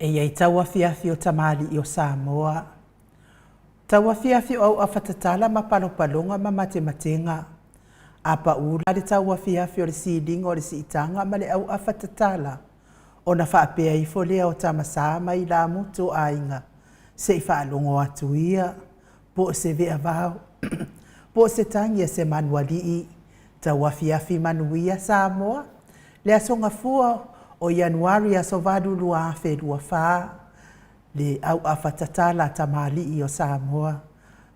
E i ai tauafiafi o tamalii o Samoa, tauafiafi o auafa tatala ma palopaloga ma matematega, a pau la le tauafiafi o le siliga o le siitaga ma le auafa tatala, ona faapea ifo lea o Tama Sa ma ilamutu o aiga, se i faalogo atu ia, po o se veavao, po o se tagi a se manualii. Tauafiafi manuia Samoa, le Aso Gafua o Ianuari aso 8, 2024, le auafa tatala a tamalii o Samoa.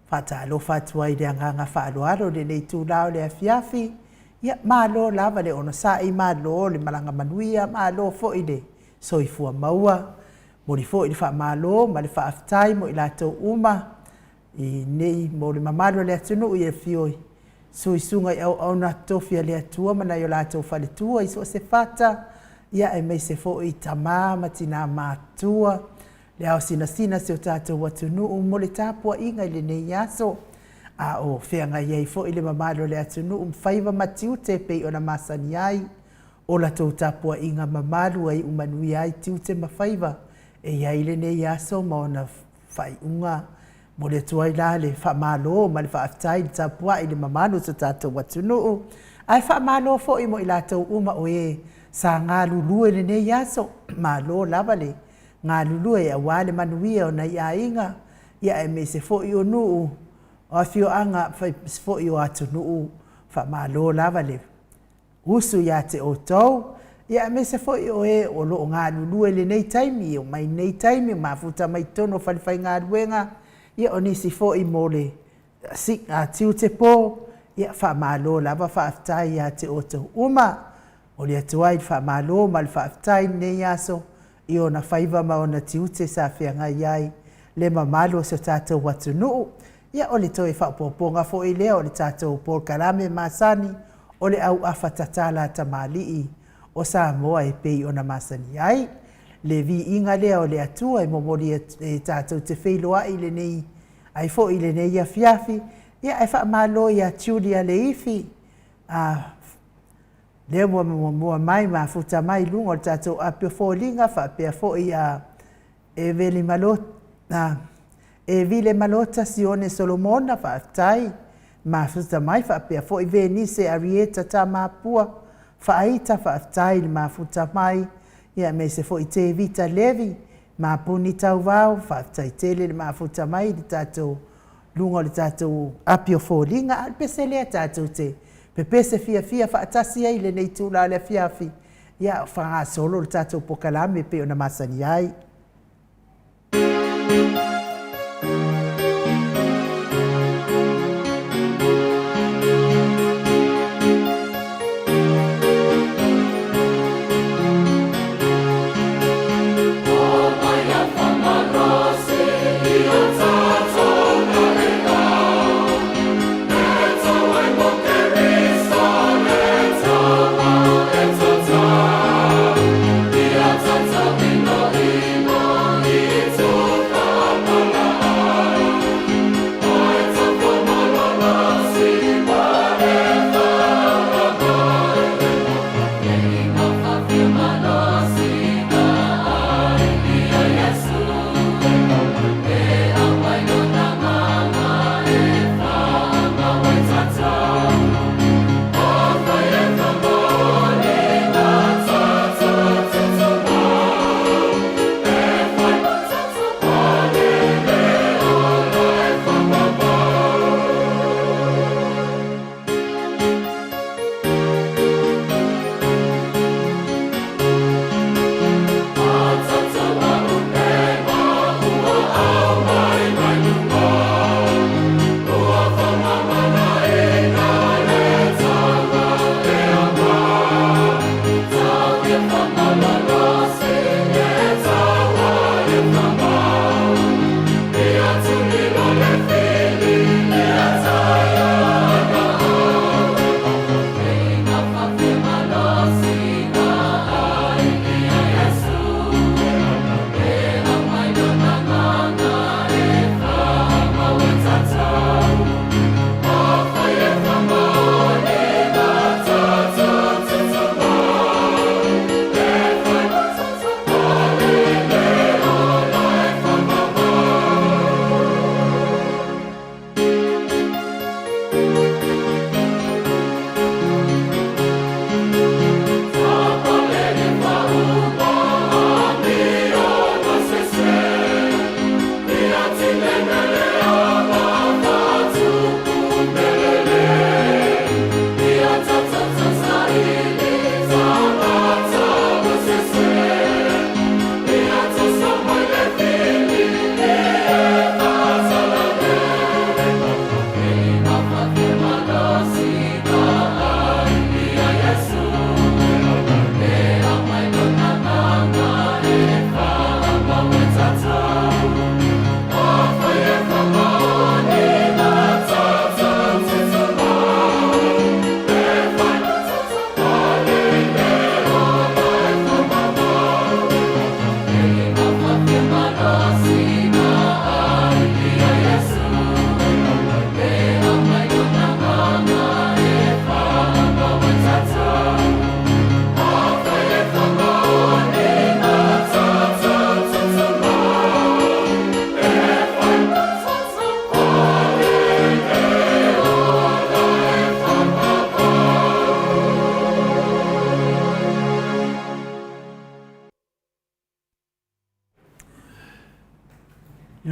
Faatalofa atu ai i le agaga faaaloalo i lenei itula o le afiafi. Ia, malo lava le onosai, malo le malaga manuia, malo foi le soifua maua. E momoli foi le faamalo ma le faafetai mo i latou uma i nei mo le mamalu o le atunuu i le afio i suisuga i auauna totofi a le Atua ma nai o latou faletua i so o se fata, ia aemaise foi tama ma tina matutua, le ao sinasina o si o tatou atunuu mo le tapuaiga i lenei aso, a o feagai ai foi le mamalu o le atunuu ma faiva ma tiute e pei ona masani ai. O la outou tapuaiga mamalu e iu manuia ai tiute ma faiva e i ai lenei aso ma ona faaiuga. Momoli atu ai la le faamalo ma le faafetai i le tapuai i le mamalu o si o tatou atunuu, ae faamalo foi mo i latou uma o e sa galulue i lenei aso. Malo lava le galulue aua le manuia o nai aiga, ia aemaise foi o nuu, o afioaga, aemaise foi o atunuu. Faamalo lava le usu ia te outou, ia aemaise foi o e o lo o galulue i lenei taimi, mai lenei taimi mafuta mai totonu o falefaigaluega, ia o nisi foi mo le tiute po, ia faamalo lava faafetai ia te outou uma. Momoli atu ai le faamalo ma le faafetai i lenei aso i ona faiva ma ona tiute sa feagai ai le mamalu o si o tatou atunuu. Ia o le toe faaopoopoga foi lea o le tatou polokalame masani o le auafa tatala a tamalii o Samoa e pei ona masani ai. Le viiga lea o le Atua e momoli e tatou te feiloai i lenei ai foi i lenei afiafi, ia ae faamalo ia Julia Leifi, a lea ua muamua mai mafuta mai i luga o le tatou api o foliga, faapea foi ia Eveli Malota, Evile Malota Sione Solomona, faafetai mafuta mai, faapea foi Venise Arieta Tamapua Faaita, faafetai le mafuta mai, ia aemaise foi Tevita Levi Mapuni Tauvao, faafetai tele le mafuta mai i le tatou luga o le tatou api o foliga. A o le pese lea tatou te pepese fiafia faatasi ai i lenei itula o le afiafi, ia faagasolo le tatou polokalame e pei ona masani ai.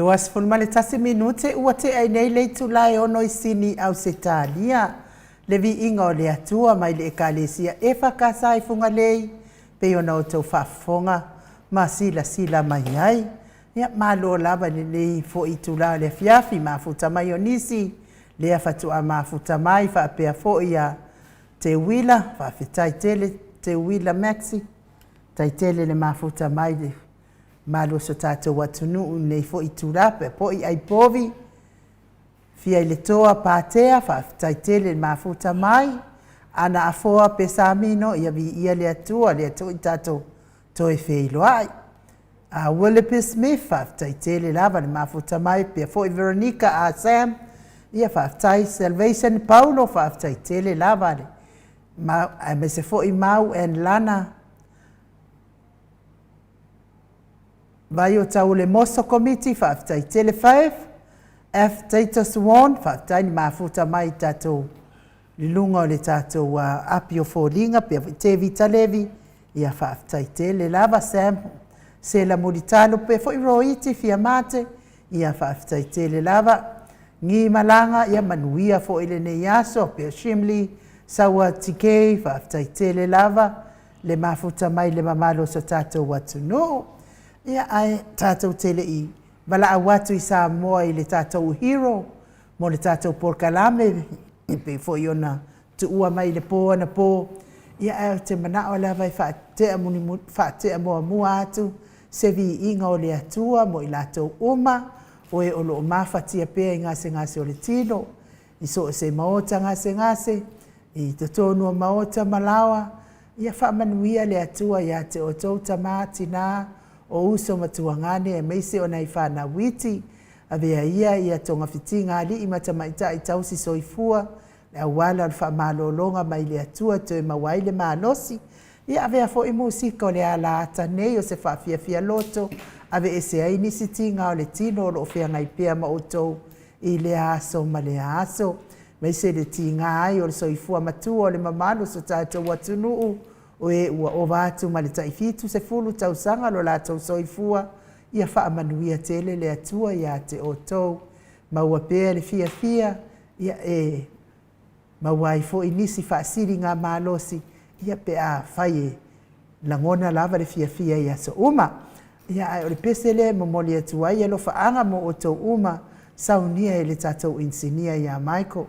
21 minute ua tea ai nei le itula e 6 i Sini, Ausetalia. Le viiga o le Atua mai le Ekalesia EFKS i Fugalei, pei ona outou faafofoga ma silasila mai ai. Ia, malo lava i lenei foi itula o le afiafi, mafuta mai o nisi, lea faatoa mafuta mai faapea foi ia Teuila, faafetai tele Teuila Maxi, tai tele le mafuta mai le mamalu o so tatou atunuu i lenei foi itula, pea foi ai povi, fia i le toa patea, faafetai tele le mafuta mai, ana afoa pesamino, ia viia le Atua, lea foi tatou toe feiloai. A Willoughby Smith, faafetai tele lava le mafuta mai, pea foi Veronica a Sam, ia faafetai Salvation Paulo, faafetai tele lava le ma aemaise foi Mau and Lana. Vai o tau le moso komiti, faafetai tele Faith, F Titus Won, faafetai le mafuta mai tatou i luga o le tatou api o foliga, pea foi Tevita Levi, ia faafetai tele lava Sam, Sela Mulitalo, pea foi Roiti Fiamate, ia faafetai tele lava. Gi Malaga, ia manuia foi lenei aso, pea Shimley, Saua TK, faafetai tele lava le mafuta mai le mamalu o so tatou atunuu. Ia ae tatou te le i valaau atu i Samoa i le tatou hero mo le tatou polokalame e pei foi ona tuua mai i le po anapo, ia ae ou te manao lava e faatea faatea muamua atu se viiga o le Atua mo i latou uma o e o lo o mafatia pea i gasegase o le tino, i so o se maota gasegase, i totonu o maota ma laoa, ia faamanuia le Atua ia te outou tama, tina, o uso ma tuagane aemaise o nai fanau iti, avea ia ia togafitiga a alii ma tamaitai tausi soifua, le auala o le faamalologa mai le Atua e toe maua ai le malosi. Ia avea foi musika o le alaata nei o se faafiafia loto, aveese ai nisi tiga o le tino o lo o feagai pea ma outou i lea aso ma lea aso. Aemaise le tiga ai o le soifua matua o le mamalu o so tatou atunuu, o e ua ova atu ma le tai 70 tausaga lo latou soifua, ia faamanuia tele le Atua ia te outou. Maua pea le fiafia, ia e maua ai foi nisi faasiligamalosi, ia pe afai e lagona lava le fiafia i aso uma. Ia ae o le pese lea e momoli atu ai alofaaga mo outou uma, saunia e le tatou inisinia ia Michael.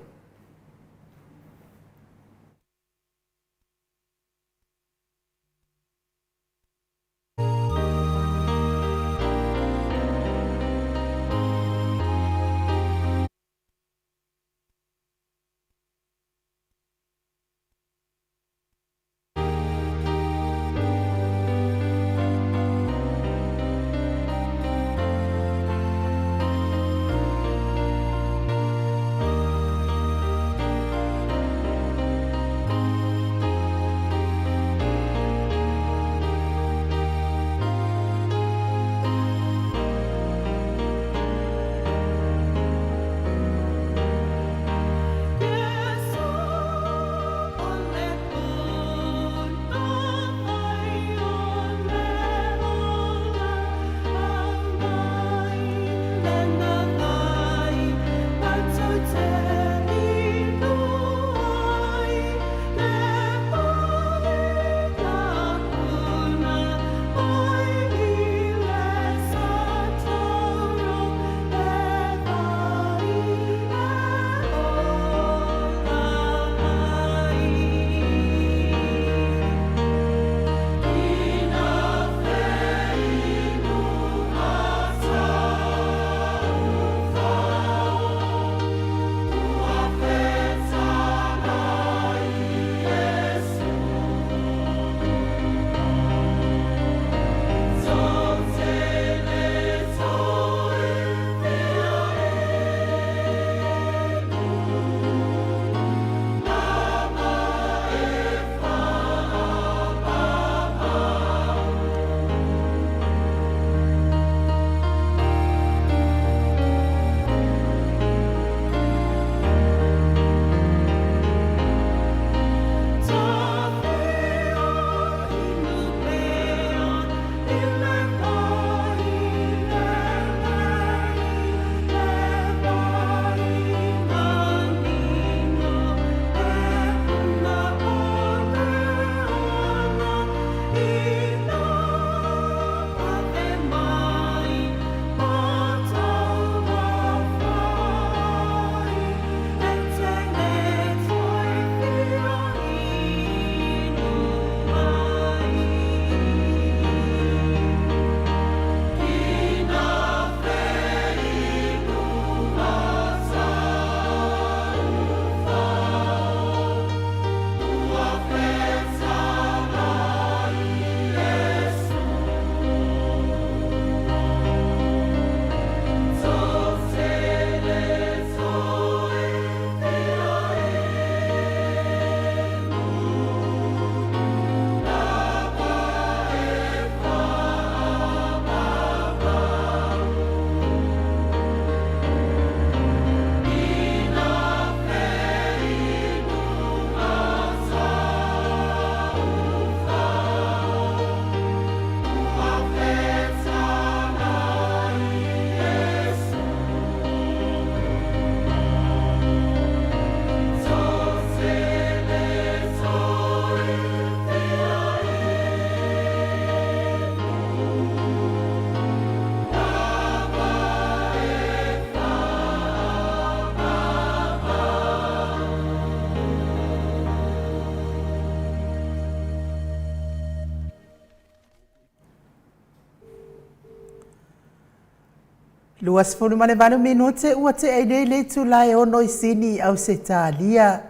28 minute ua tea i nei le itula e ono i Sini i Ausetalia,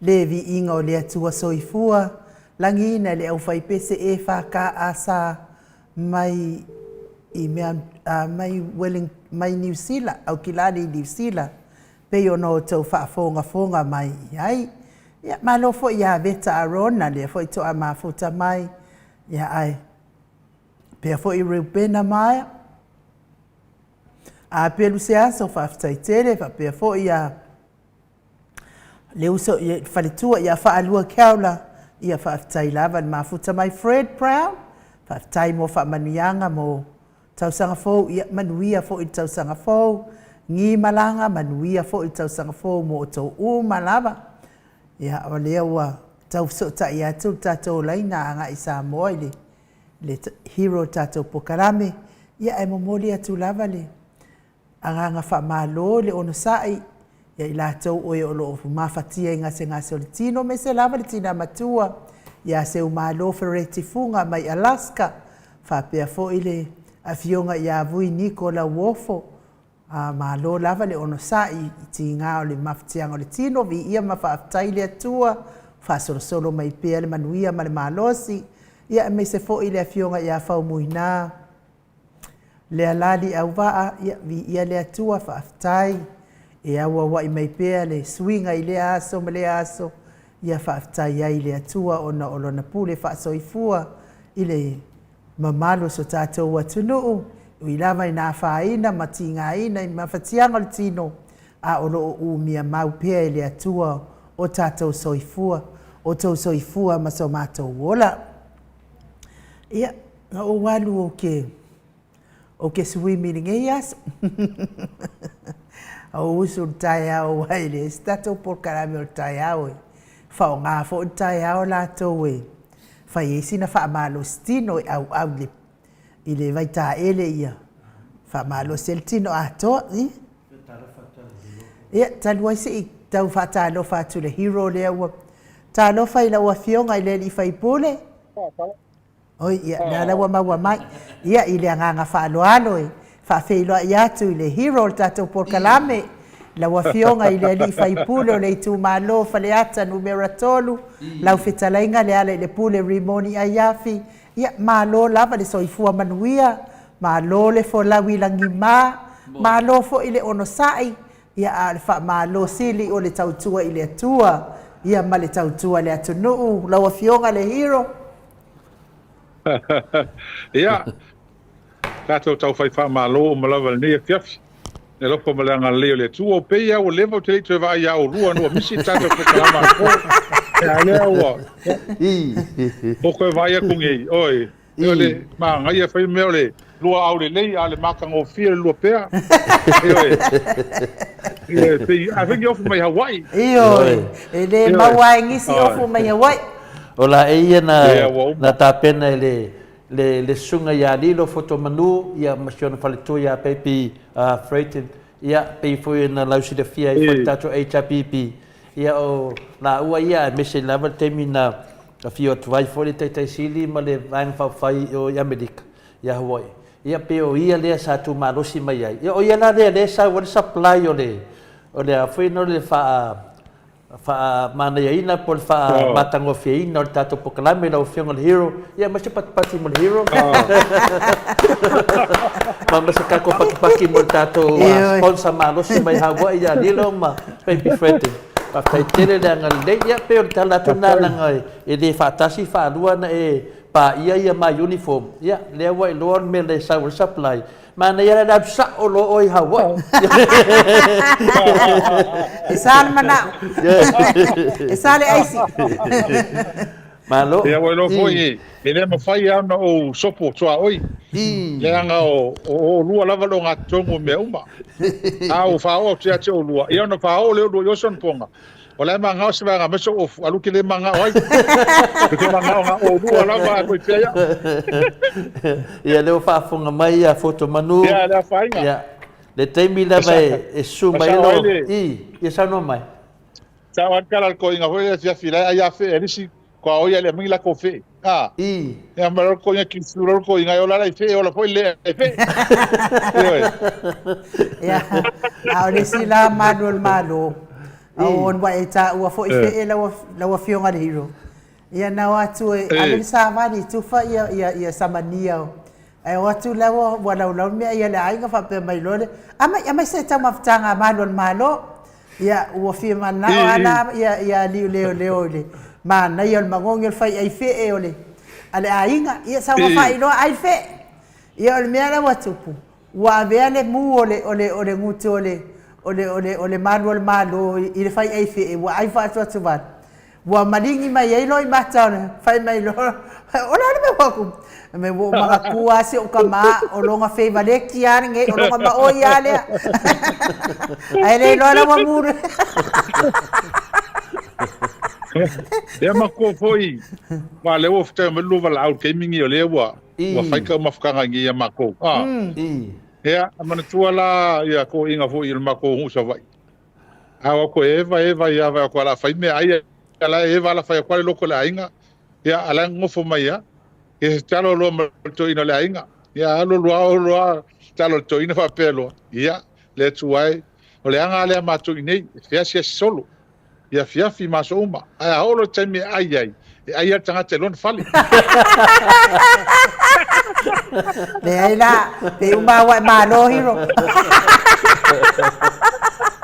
le viiga o le Atua Soifua, lagiina e le aufaipese EFKS mai i mea mai Welling, mai Niu Sila, Aukilani i Niu Sila, pei ona outou faafogafoga mai i ai. Ia, malo foi ia Veta Arona, lea foi toa mafuta mai, ia ae pea foi Reubena Maia, a pelu se aso, faafetai tele, faapea foi ia le uso i faletua ia Faalua Keaula, ia faafetai lava le mafuta mai. Fred Brown, faafetai mo faamanuiaga mo tausaga fou, ia manuia foi le tausaga fou, gi malaga, manuia foi le tausaga fou mo outou uma lava. Ia, o lea ua tau fesootai atu le tatou laina agai i Samoa i le hero o le tatou polokalame, ia ae momoli atu lava le agaga faamalo le onosai ia i latou o e o lo o mafatia i gasegase o le tino, aemaise lava le tina matua ia Seumalo Fereti Fuga mai Alaska, faapea foi le afioga ia Vui Niko Lauofo. Malo lava le onosai i tiga o le mafatiaga o le tino, viia ma faafetai le Atua, faasolosolo mai pea le manuia ma le malosi, ia aemaise foi le afioga ia Faumuina Lealali Auvaa, ia viia le Atua, faafetai, e auauai mai pea le suiga i lea aso ma lea aso, ia faafetai ai i le Atua ona o lona pule faasoifua i le mamalu o so tatou atunuu, ui lava ina afaina ma tigaina i mafatiaga o le tino, a o lo o umia mau pea e le Atua o tatou soifua, o tou soifua ma so matou ola. Ia, na ou alu ou ke swim i lenei aso. O usu le taeao aua e leai se tatou polokalame o le taeao e faaaoga foi le taeao latou e fai ai sina faamalositino e auau i le vaitaele ia faamalosi ai le tino atoa. Ia, talu ai se i tau faatalofa atu i le hero lea ua talofa i lau afioga i le alii faipule. Oi, ia, lea la ua maua mai. Ia, i le agaga faaaloalo e faafeiloai atu i le hero o le tatou polokalame, lau afioga i le alii faipule o le itumalo Faleata Numera 3, lau fetalaiga Lealailepule Rimoni Aiafi. Ia, malo lava le soifua manuia, malo le folau i lagima, malo foi le onosai, ia, a o le faamalo sili o le tautua i le Atua, ia, ma le tautua i le atunuu. Lau afioga le hero. Ia, tatou taufai faamalo uma lava i lenei afiafi. Le alofa ma le agalelei o le Atua. O pei lava ua leva ou te le i toe vaai ia oulua ina ua misi le tatou polokalame anapo. A lea ua ua toe vaai atu nei, oi, o le manaia fai mea o le lua aulelei a o le matagofie o le lua pea. Ioe. Ioe, pei a fai ni ofu mai Hawaii. Ioe, e le maua ai nisi ofu mai Hawaii. O laei ia na na tapena e le le le susuga ia Lilo Fotomanu ia ma si ona faletua ia Pepi Freighton ia pei foi ona lausilafia ai foi le tatou HRPP ia o laua ia aemaise lava le taimi na afio atu ai foi le Taitai Sili ma le Vaega Faaupufai o i Amerika ia Hawaii ia pei o ia lea sa tumalosi mai ai ia o ia la lea lea e sau ai le supply o le o le a foi o le faa faamanaiaina po o le faamatagofieina o le tatou polokalame lau Afioga i le Hero, ia aemaise patipati mo le Hero. Ma ma se tatou patipati mo le tatou sponsor malosi mai Hawaii ia Lilo ma Baby Fred. Faafetai tele le agalelei. Ia pei o le tala atu lena leaga e le faatasi faalua ona e paia ia ma uniform. Ia lea ua iloa le mea e sau ai le supply. Manaia la le alu sao loa oe i Hawaii. E sa le manao. E sa le aisi. Malo. Ia ua iloa foi e le mafai lava ona ou sopo tuaoi. Leaga o oulua lava le ogatotonu o mea uma. A ua faaoo atu ia te oulua, ia ona faaoo lea o oulua i o se onapoga. O la e magao se vaega mai sou ofu, alu ke le magao ai. Ou te magao na oulua lava a koe pea ia. Ia lea ua faafofoga mai ia Foto Manu. Ia le afaina. Ia le taimi lava e susu mai lo i, ia saunoa mai. Sao ai le tala a le toeaina foi lea afiafi la e ai afe e alisi. Kua o ia le mingi la ko fe. Ah. I. Ia ma ro ko ia ki su ro ko inga ola lai fe ola foi le ai fe. Ioe. Ia, a o le isi la malu o le Malo, a o ona ua e taua foi fee lau lau Afioga i le Hero. Ia na o atu e ave le savali e tufa ia ia ia samania o ae o atu la ua ua laulau le mea ia le aiga faapea mai loa le aumai aumai se taumafataga a malu o le Malo. Ia, ua fia manao lava la ia, ia alii leoleo i le manaia o le magogi o le faiai fee o le, a le aiga. Ia, saumafai loa ai le fee. Ia, o le mea la ua tupu, ua avea le mu o le, o le, o le gutu o le, o le, o le, o le malu o le Malo i le faiai fee, ua ai faatuatuvalu. Ua maligi mai ai loa i mata o le fai mai loa, o le a le mea ua ku? Me ua ou manatua lava si ou tama, o lona feivaleti lava lenei, o lona maoi lava lea. Ae le iloa la ua mu le. Ia matua foi, ma lea ua fetai mai lua valaau i le taimi lenei o lea ua ua fai taumafataga i nei ia matou. Ah. Ia, manatua la ia toeaiina foi i le matou nuu i Savaii. A o atu e eva eva ia vai atu ala fai mea ai ala eva ala fai atu le loko le aiga ia ala ngofo mai ia e talo loa ma le toeaina o le aiga ia alu alu a olo a talo le toeaina faapea loa ia le Atua e o le aga lea matou i nei e feasiasi solo i afiafi ma aso uma ae a oo loa i le taimi e ai ai e ai lava le tagata i lona fale. Leai la, pei uma ua e malo Hiro.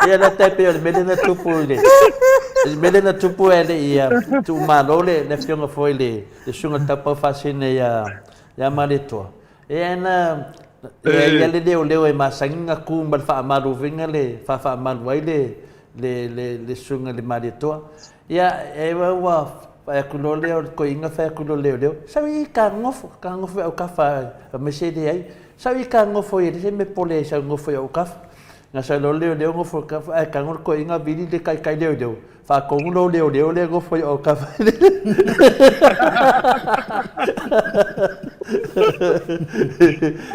Ia la tai pei o le mea lea na tupu i le le mea lea na tupu e le i tuumalo le le afioga foi le le susuga i le Taupau Faasene ia ia Malietoa. Ia na ia ia le leoleo e masani na ku ma le faamaluviga le faafaamalu ai le le le le susuga i le Malietoa. Ia, e ua fai atu loa lea o le toeaina fai atu loa i le leoleo, sau i ka nofo, ka nofo i autafa, fai mai se leai. Sau i ka nofo i e leai se mea pole ai sau nofo i autafa. Na sau loa le leoleo nofo i autafa, ae tago le toeaina vili le taitai leoleo, faatonu lou leoleo lea nofo i autafa.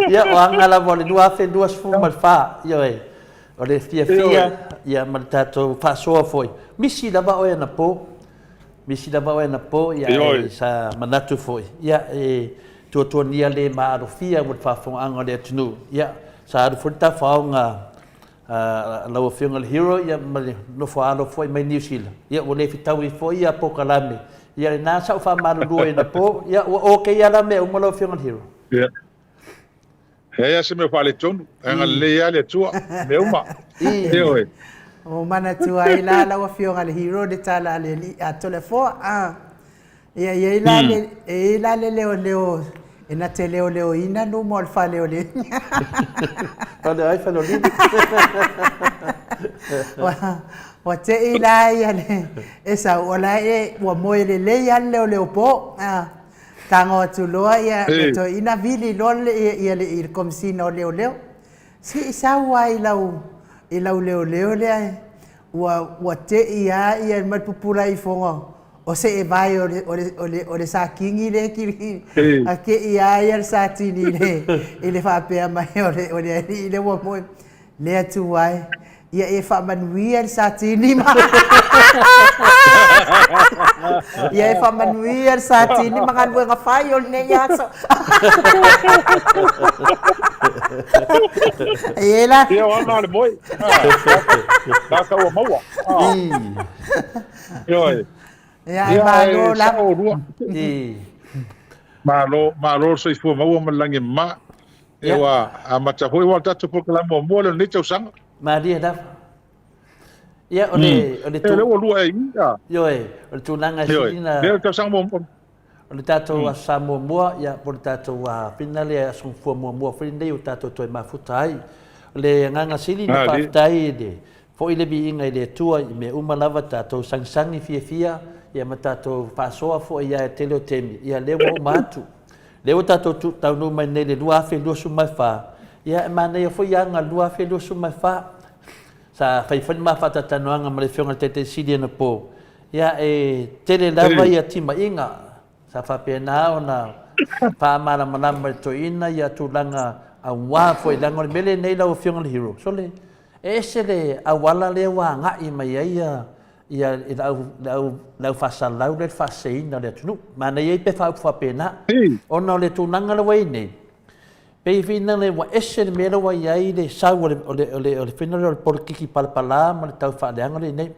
Ia, o aga lava o le 2024, ioe. O le fiafia ia ma le tatou faasoa foi. Misi lava oe anapo. Misi lava oe anapo ia e sa manatu foi. Ia e tuatuania le maalofia mo le faafofogaaga o le atunuu. Ia sa alu foi le tafaoga a lau Afioga i le Hero ia ma le nofo alo foi mai Niu Sila. Ia ua le fetaui foi ia polokalame. Ia lena sa ou faamalulu ai anapo. Ia ua okay lava la mea uma lau Afioga i le Hero. Ia. Leai lava se mea o faaletonu, e agalelei lava le Atua i mea uma. Ioe. Ua manatua ai la lau Afioga i le Hero le tala a le alii a Toleafoa. Ah. Ia e i ai la le, e i ai la le leoleo e na te leoleoina luma o le fale o le Fale o ai, fale o Lili. Ua te i la ia le e sau o la e ua moe lelei lava le leoleo po. Ah. Tago atu loa ia le toeaina vili loa le ia le i le Komesina o Leoleo. Se i sau lava i lau i lau leoleo lea ua ua tei lava ia ma le pupula ifoga o seevae o le o le o le o le Satini lea e kili a tei lava ia le Satini i le i le faapea mai o le o le alii lea ua moe Le Atua e, ia e faamanuia le Satini ma Ia e faamanuia le Satini ma galuega fai o lenei aso. E la. Ia o ana le moe. Tātou ua maua. Ioe. Ia, ai malo la. Malo, malo le soifua maua ma le lagi e mama. E ua amata foi ua tatou polokalame muamua lea o lenei tausaga. Malie lava. Ia, o le... O le tu... lea ua lua e i. Ioe, o le tulaga e sili na... Lea o le tausaga muamua. O le tatou Aso Sa muamua, ia, po o le tatou finale Aso Gafua muamua foi lenei ua tatou toe mafuta ai. O le agaga sili na faafetai i le foi le viiga i le Atua i mea uma lava tatou sagisagi fiafia ia ma tatou faasoa foi ia i le tele o taimi, ia lea ua uma atu. Lea ua tatou taunuu mai nei i le 2024, ia e manaia foi aga o le 2024. Sa fai foi le ma faatalatalanoaga ma le Afioga i le Taitai Sili anapo, ia e tele lava ia timaiga sa faapena ona faamalamalama i le toeaina ia tulaga aua foi, leaga o le mea lenei lau Afioga i le Hero, sole, e ese le auala lea ua agai mai ai ia ia i le au, le au, le au faasalalau lea i le faaseseina o le atunuu. Manaia ai pe faaupu faapena. Ona o le tulaga lea ua i ai nei, pei foi lea ua ese le mea lea ua i ai le sau o le, o le, o le, o le faiga lea o le polokiki palapala ma le tau faaleaga lea i inei.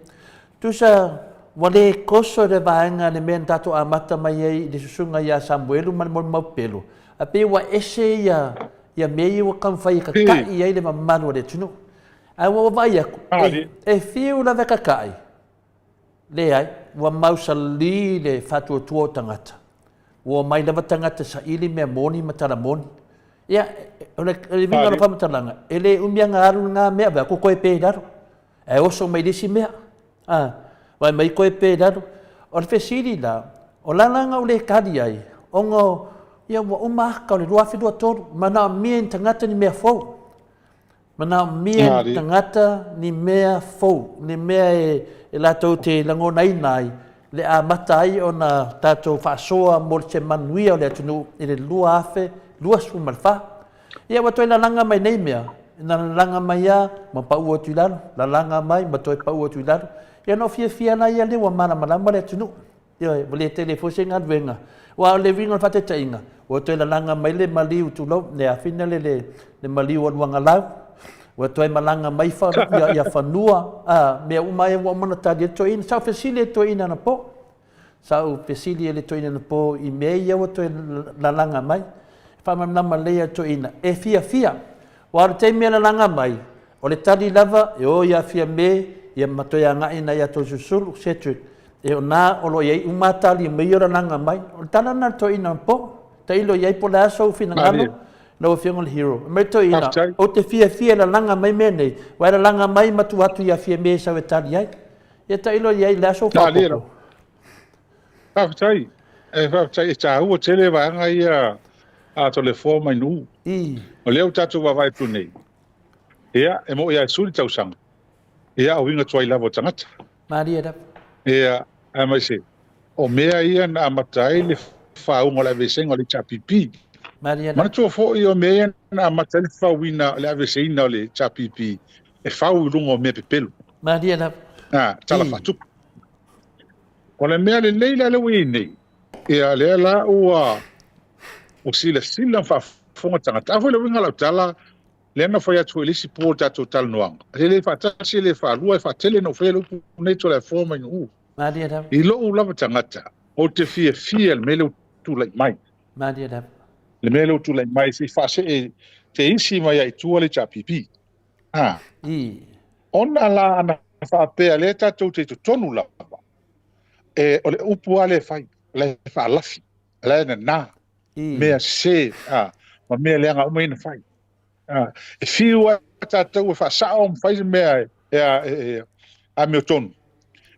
Tusa ua le toso le vaega le mea na tatou amata mai ai i le susuga ia Samuelu ma le molimau pelu, ae pei ua ese ia, ia mea ia ua taumafai e kaka'i ai le mamalu o le atunuu. Ae ua ou vaai atu, e fiu lava e kaka'i, leai, ua mausali le faatuatua o tagata. Ua omai lava tagata e saili mea moni ma tala moni. Ia, o le uiga o le faamatalaga, e le umi lava ona alu lena mea, vaai atu toe pe i lalo. Ae oso mai le isi mea. A, vaai mai toe pe i lalo. O le fesili la, o le a la na ou le tali ai, ona ia ua uma ata o le 2023, manaomia e ni tagata ni mea fou. Manaomia e ni tagata ni mea fou, ni mea e latou te lagonaina ai le amata ai ona tatou faasoa mo se manuia o le atunuu i le 2024. Ia ua toe lalaga mai nei mea, na lalaga mai lava ma pau atu i lalo, lalaga mai ma toe pau atu i lalo. Ia ona ou fiafia lea lea ua malamalama le atunuu. Ioe, ua le tele foi se galuega. Aua o le uiga o le faataitaiga, ua toe lalaga mai le maliu, tulou, le afina le, le, le maliu o Luagalau, ua toe malaga mai fa, ia, ia fanua, a, mea uma ia ua uma ona tali e le toeaina. Sa ou fesili i le toeaina anapo, sa ou fesili i le toeaina anapo i mea ia ua toe lalaga mai. E faamalamalama lelei e le toeaina, e fiafia. Aua o le taimi e lalaga mai, O le tali lava, e o ia Fiame, ia ma toe agai nai a Toeolesulusulu, Cedric, e o na o lo o i ai uma tali mai ia lalaga mai. O le tala lena a le toeaina o Po. Tailo i ai po o le a sou finagalo, lau Afioga i le Hero. Fai mai le toeaina, ou te fiafia e lalaga mai mea nei, aua e lalaga mai ma tuu atu ia Fiame e sau e tali ai. Ia tailo i ai, o le a sou faaopoopo? Faafetai. E faafetai, e taua tele vaega ia a Toleafoa ma Nuu. O lea ua tatou vaavaai atu nei, Ia, e mo'i lava e sui le tausaga. Ia, o uiga tuai lava o tagata. Malie lava. Ia, aemaise, o mea ia na amata ai le fauga o le aveesega o le HRPP. Malie lava. Manatua foi o mea ia na amata ai le fauina, le aveeseina o le HRPP e fau i luga o mea pepelo. Malie lava. Ah, tala faatupu. O le mea lelei la lea ua i ai nei, ia lea la ua ua silasila ma faafofoga tagata. A foi le uiga o lau tala, lea na fai atu foi i le isi po o le tatou talanoaga, e le faatasi, e le faalua, e faatele ona ou faia le upu nei Toleafoa mai Nu'u. Malie lava. I lou lava tagata, ou te fiafia i le mea lea ua tulai mai. Malie lava. Le mea lea ua tulai mai, se i faasee te isi mai ai i tua le HRPP. Ah. I. Ona la ana faapea lea tatou te i totonu lava, e, o le upu lava lea e fai, o la e faalafi, o la e nana, mea sese, a, ma mea leaga uma ia na fai. A, e fiu lava tatou e faasao ma fai se mea e, e, e, e amiotonu.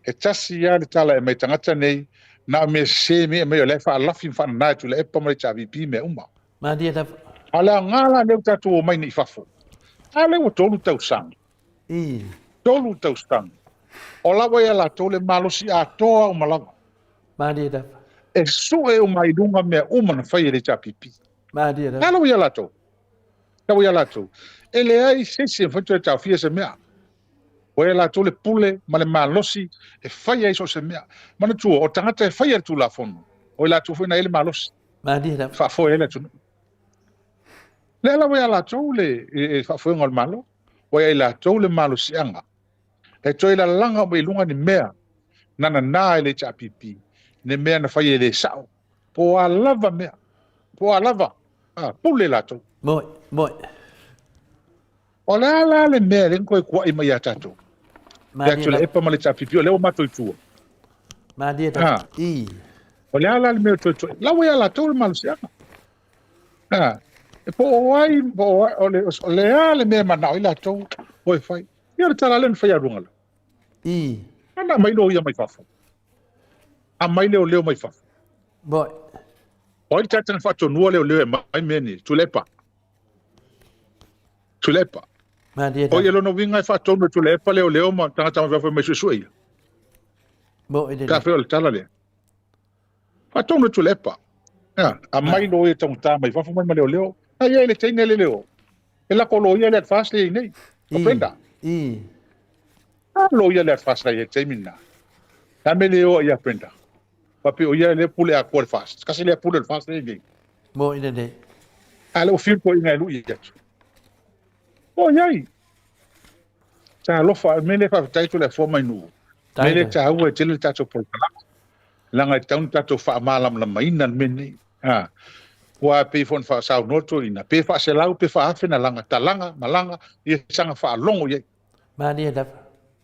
E tasi lava le tala e aumai tagata nei, na o mea sese mea e aumai, o la e faalafi ma faanana e Tuilaepa ma le HRPP mea uma. Malie lava. A o le aoga la lea ua tatou omai nei i fafo, a lea ua 3 tausaga. 3 tausaga. O la ua ia latou le malosi atoa uma lava. Malie lava. E sue uma i luga mea uma na fai e le HRPP. Malie lava. A la ua ia latou. La ua ia latou. E leai se isi e mafai ona toe taofia se mea. Ua ia latou le pule ma le malosi e fai ai so o se mea. Manatua, o tagata e faia le Tulafono, o i latou foi na i ai le malosi. Malie lava. Faafoe ai le atunuu. Lea la ua ia latou le faafoega o le Malo, ua ia i latou le malosiaga e toe lalaga uma i luga ni mea na nana e le HRPP, ni mea na fai e le sao, po o a lava mea, po o a lava, a, pule latou. Moi, moi. O le a la le mea lea na toe tuuai mai ia tatou? Le atu le epa ma le HRPP, o lea ua matou i tua. Malie lava. I. O le a la le mea toe tuuai? La ua ia latou le malosiaga. A, e po o ai, po o ai, o le, o le a le mea e manao ai latou o e fai. Ia o le tala lea na fai a Luagalao. I. Ana aumai loia mai fafo. Aumai leoleo mai fafo. Moi. O ai le tagata na faatonua leoleo e aumai mea nei? Tuilaepa. Tuilaepa. Malie O ia lona uiga e faatonu e Tuilaepa leoleo ma tagata mai fafo e mai suesue ia. Moi lelei. Pe afai o le tala lea. Faatonu e Tuilaepa. A, aumai loia taugata mai fafo mai ma leoleo. A ia i le teine le leo. E lako loia le advance le i nei. O Brenda. I. A loia le advance la i le taimi lena. Le a mea le o ai ia Brenda? Faapea o ia lea pule atoa le FAST. Kasi lea pule o le FAST lea nei. Mo ina nei. A lea ua fiu le toeaina e lui atu. O iai. Talofa, mea lea faafetai atu le afoa mai nuu. Mea lea taua e tele le tatou polokalama. Leaga e tatau ona tatou faamalamalamaina le mea lenei. Ha. Ua pei foi ona faasaunoa toeaina, pe faaselau pe faaafe na laga, talaga, malaga, ia saga faalogo i ai. Malie lava.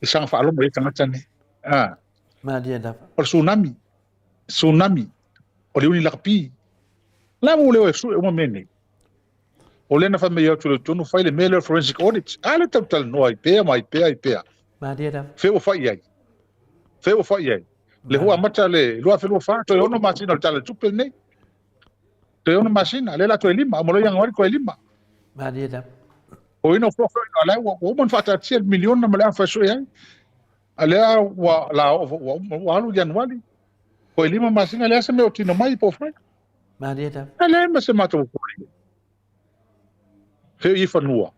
Ia saga faalogo i ai tagata nei. Ha. Malie lava. O le tsunami, tsunami, o le uni lakapi. La ua leo e sue uma mea nei. O lea na fai mai atu le tonu fai le mea lea o le forensic audit. A le tau talanoa ai pea ma ai pea ai pea. Malie lava. Fe ua fai i ai. Fe ua fai i ai. Le hua amata le 2024 toe 6 masina o le Tala o le Tupe lenei. Toe 6 masina, lea la toe 5, mo le Ianuari toe 5. Malie lava. O ina ua fai o lea ua uma ona faataatia le miliona ma le a fai ai. A lea ua la ua ua alu Ianuari. Toe 5 masina lea se mea o tino mai po fai. Malie lava. E leai ma se matou popolega. Fea i fanua.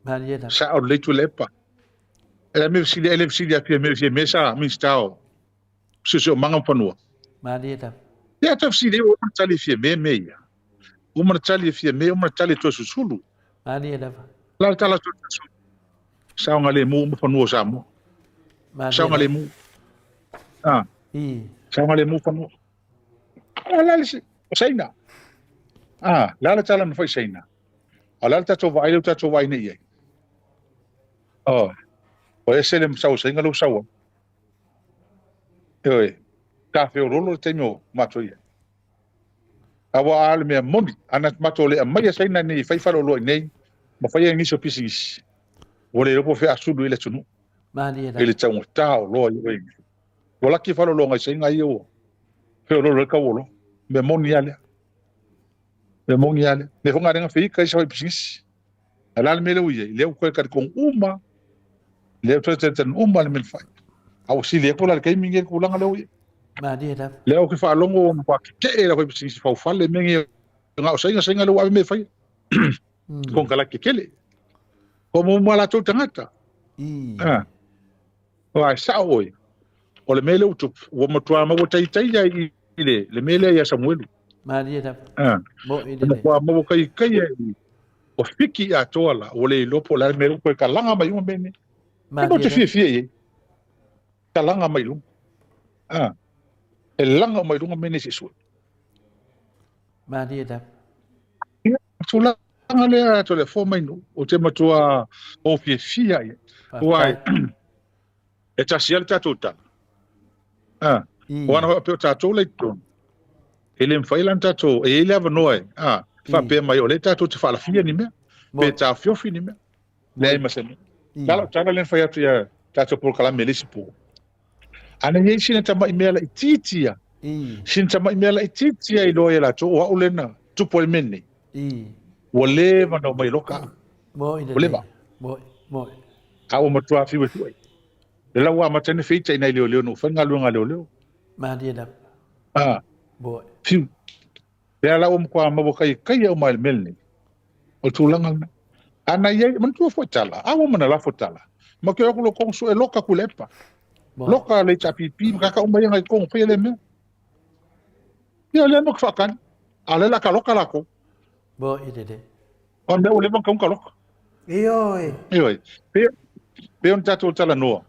Malie lava. Sa o lelei Tuilaepa. E le mea fesili, e le fesili atu ia mea fia mea sa Minista o Siosiomaga ma Fanua. Malie lava. Ia toe fesili ua uma tali fia mea mea ia. Ua uma tali fia mea, uma tali Toeolesulusulu. Malie lava. La le tala Toeolesulusulu. Saogalemu uma fanua o Samoa. Saogalemu. Ah. Saogalemu fanua. A la le Saina. Ah, la le tala na fai Saina. A la le tatou vaai lea ua tatou vaai nei i ai. Oh. O ese le sau Saina lea ua sau ai. Ioe, ta feololo le taimi o matou i ai. A ua a le mea moni, ana matou le aumaia Saina nei e fai faleoloa i nei, ma fai ai nisi o pisinisi, ua le iloa po o fea a sulu i le atunuu. I le taugata o oloa i Ua laki faleoloa i Saina ia ua feololo ai le tau o oloa. Mea moni lava lea. Mea moni lava lea. Lea foi na alega feika isi fai pisinisi. Ae o le a le mea lea ua i ai? Lea ua toe talitonu uma, lea ua toe talitonu uma le mea na fai. A ua sili atu la i le taimi lenei le tulaga lea ua i ai. Malie lava. Lea ou te faalogo ua matua tetee le aufaipisinisi faufale mea nei na o Saina, Saina lea ua ave mea e faia. Konekarate tetele. Ua muamua latou tagata. Ah. Aua e sao oe, o le mea lea ua tupu, ua matua maua taitaia i le, le mea lea ia Samuelu. Malie lava. Ah. Mo'i Ua lelei. matua maua taitaia i ua fiki atoa la, ua le iloa po o le a le mea lea ua toe talaga mai uma mea nei. E matou Malie te lava. fiafia i ai, talaga mai luga. Ah. E laga uma i luga mea nei se i sue. Malie lava. Ia, tulaga lea Toleafoa mai nuu, ou te matua ou fiafia ai. Aua e tasi lava le tatou tala. Ah, o ana faapea o tatou la i totonu, e le mafai la ona tatou, e i ai le avanoa e, ah, faapea mai o lea tatou te faalafia ni mea, pe taofiofi ni mea. Leai ma se mea. La lau tala lea na fai atu ia tatou polokalame i le isi po. Ana i ai sina tamai mea laitiiti ia. Sina tamai mea laitiiti ia i loa ia latou, o au lea na tupu ai le mea lenei. Ua leva ona omai loka au. Ua leva. A ua matua fiu e sue. Le la ua amata ai ona feita i nai leoleo na ua fai le galuega a leoleo. A, fiu. Lea la ua matua maua kaikaia uma ai le mea lenei. O le tulaga lena. A na i ai, manatua foi tala, a ua uma na lafo tala. Ma ke atu lo kong sue loka Tuilaepa. Loka le HRPP ma kaka uma ia ngai kong faia lea mea. Ia lea mo ke whaakani. A lea la ka loka lākou. Mo i lele. O mea ua leva ona ka loka. Ioe. Ioe. Pe, pe ona tatou talanoa.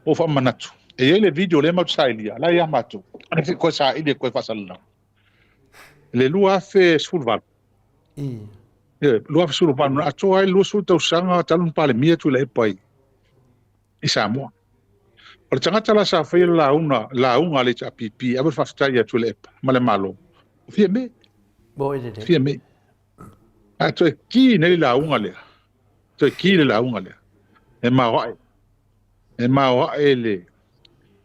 O whaamanatu. E i ai le video lea matou sailia, la ia matou. Ana se koe saili e koe faasalalau. Le 2018. Ioe, 2018, na atoa ai le 20 tausaga talu na Palemia Tuilaepa i, i Samoa. O le tagata la sa faia le lauga, lauga a le HRPP, e ave le faafetai ia Tuilaepa ma le Malo. O Fiame. Fiame. Ae toe ki nei le lauga lea. Toe ki le lauga lea. E maoae. E maoae le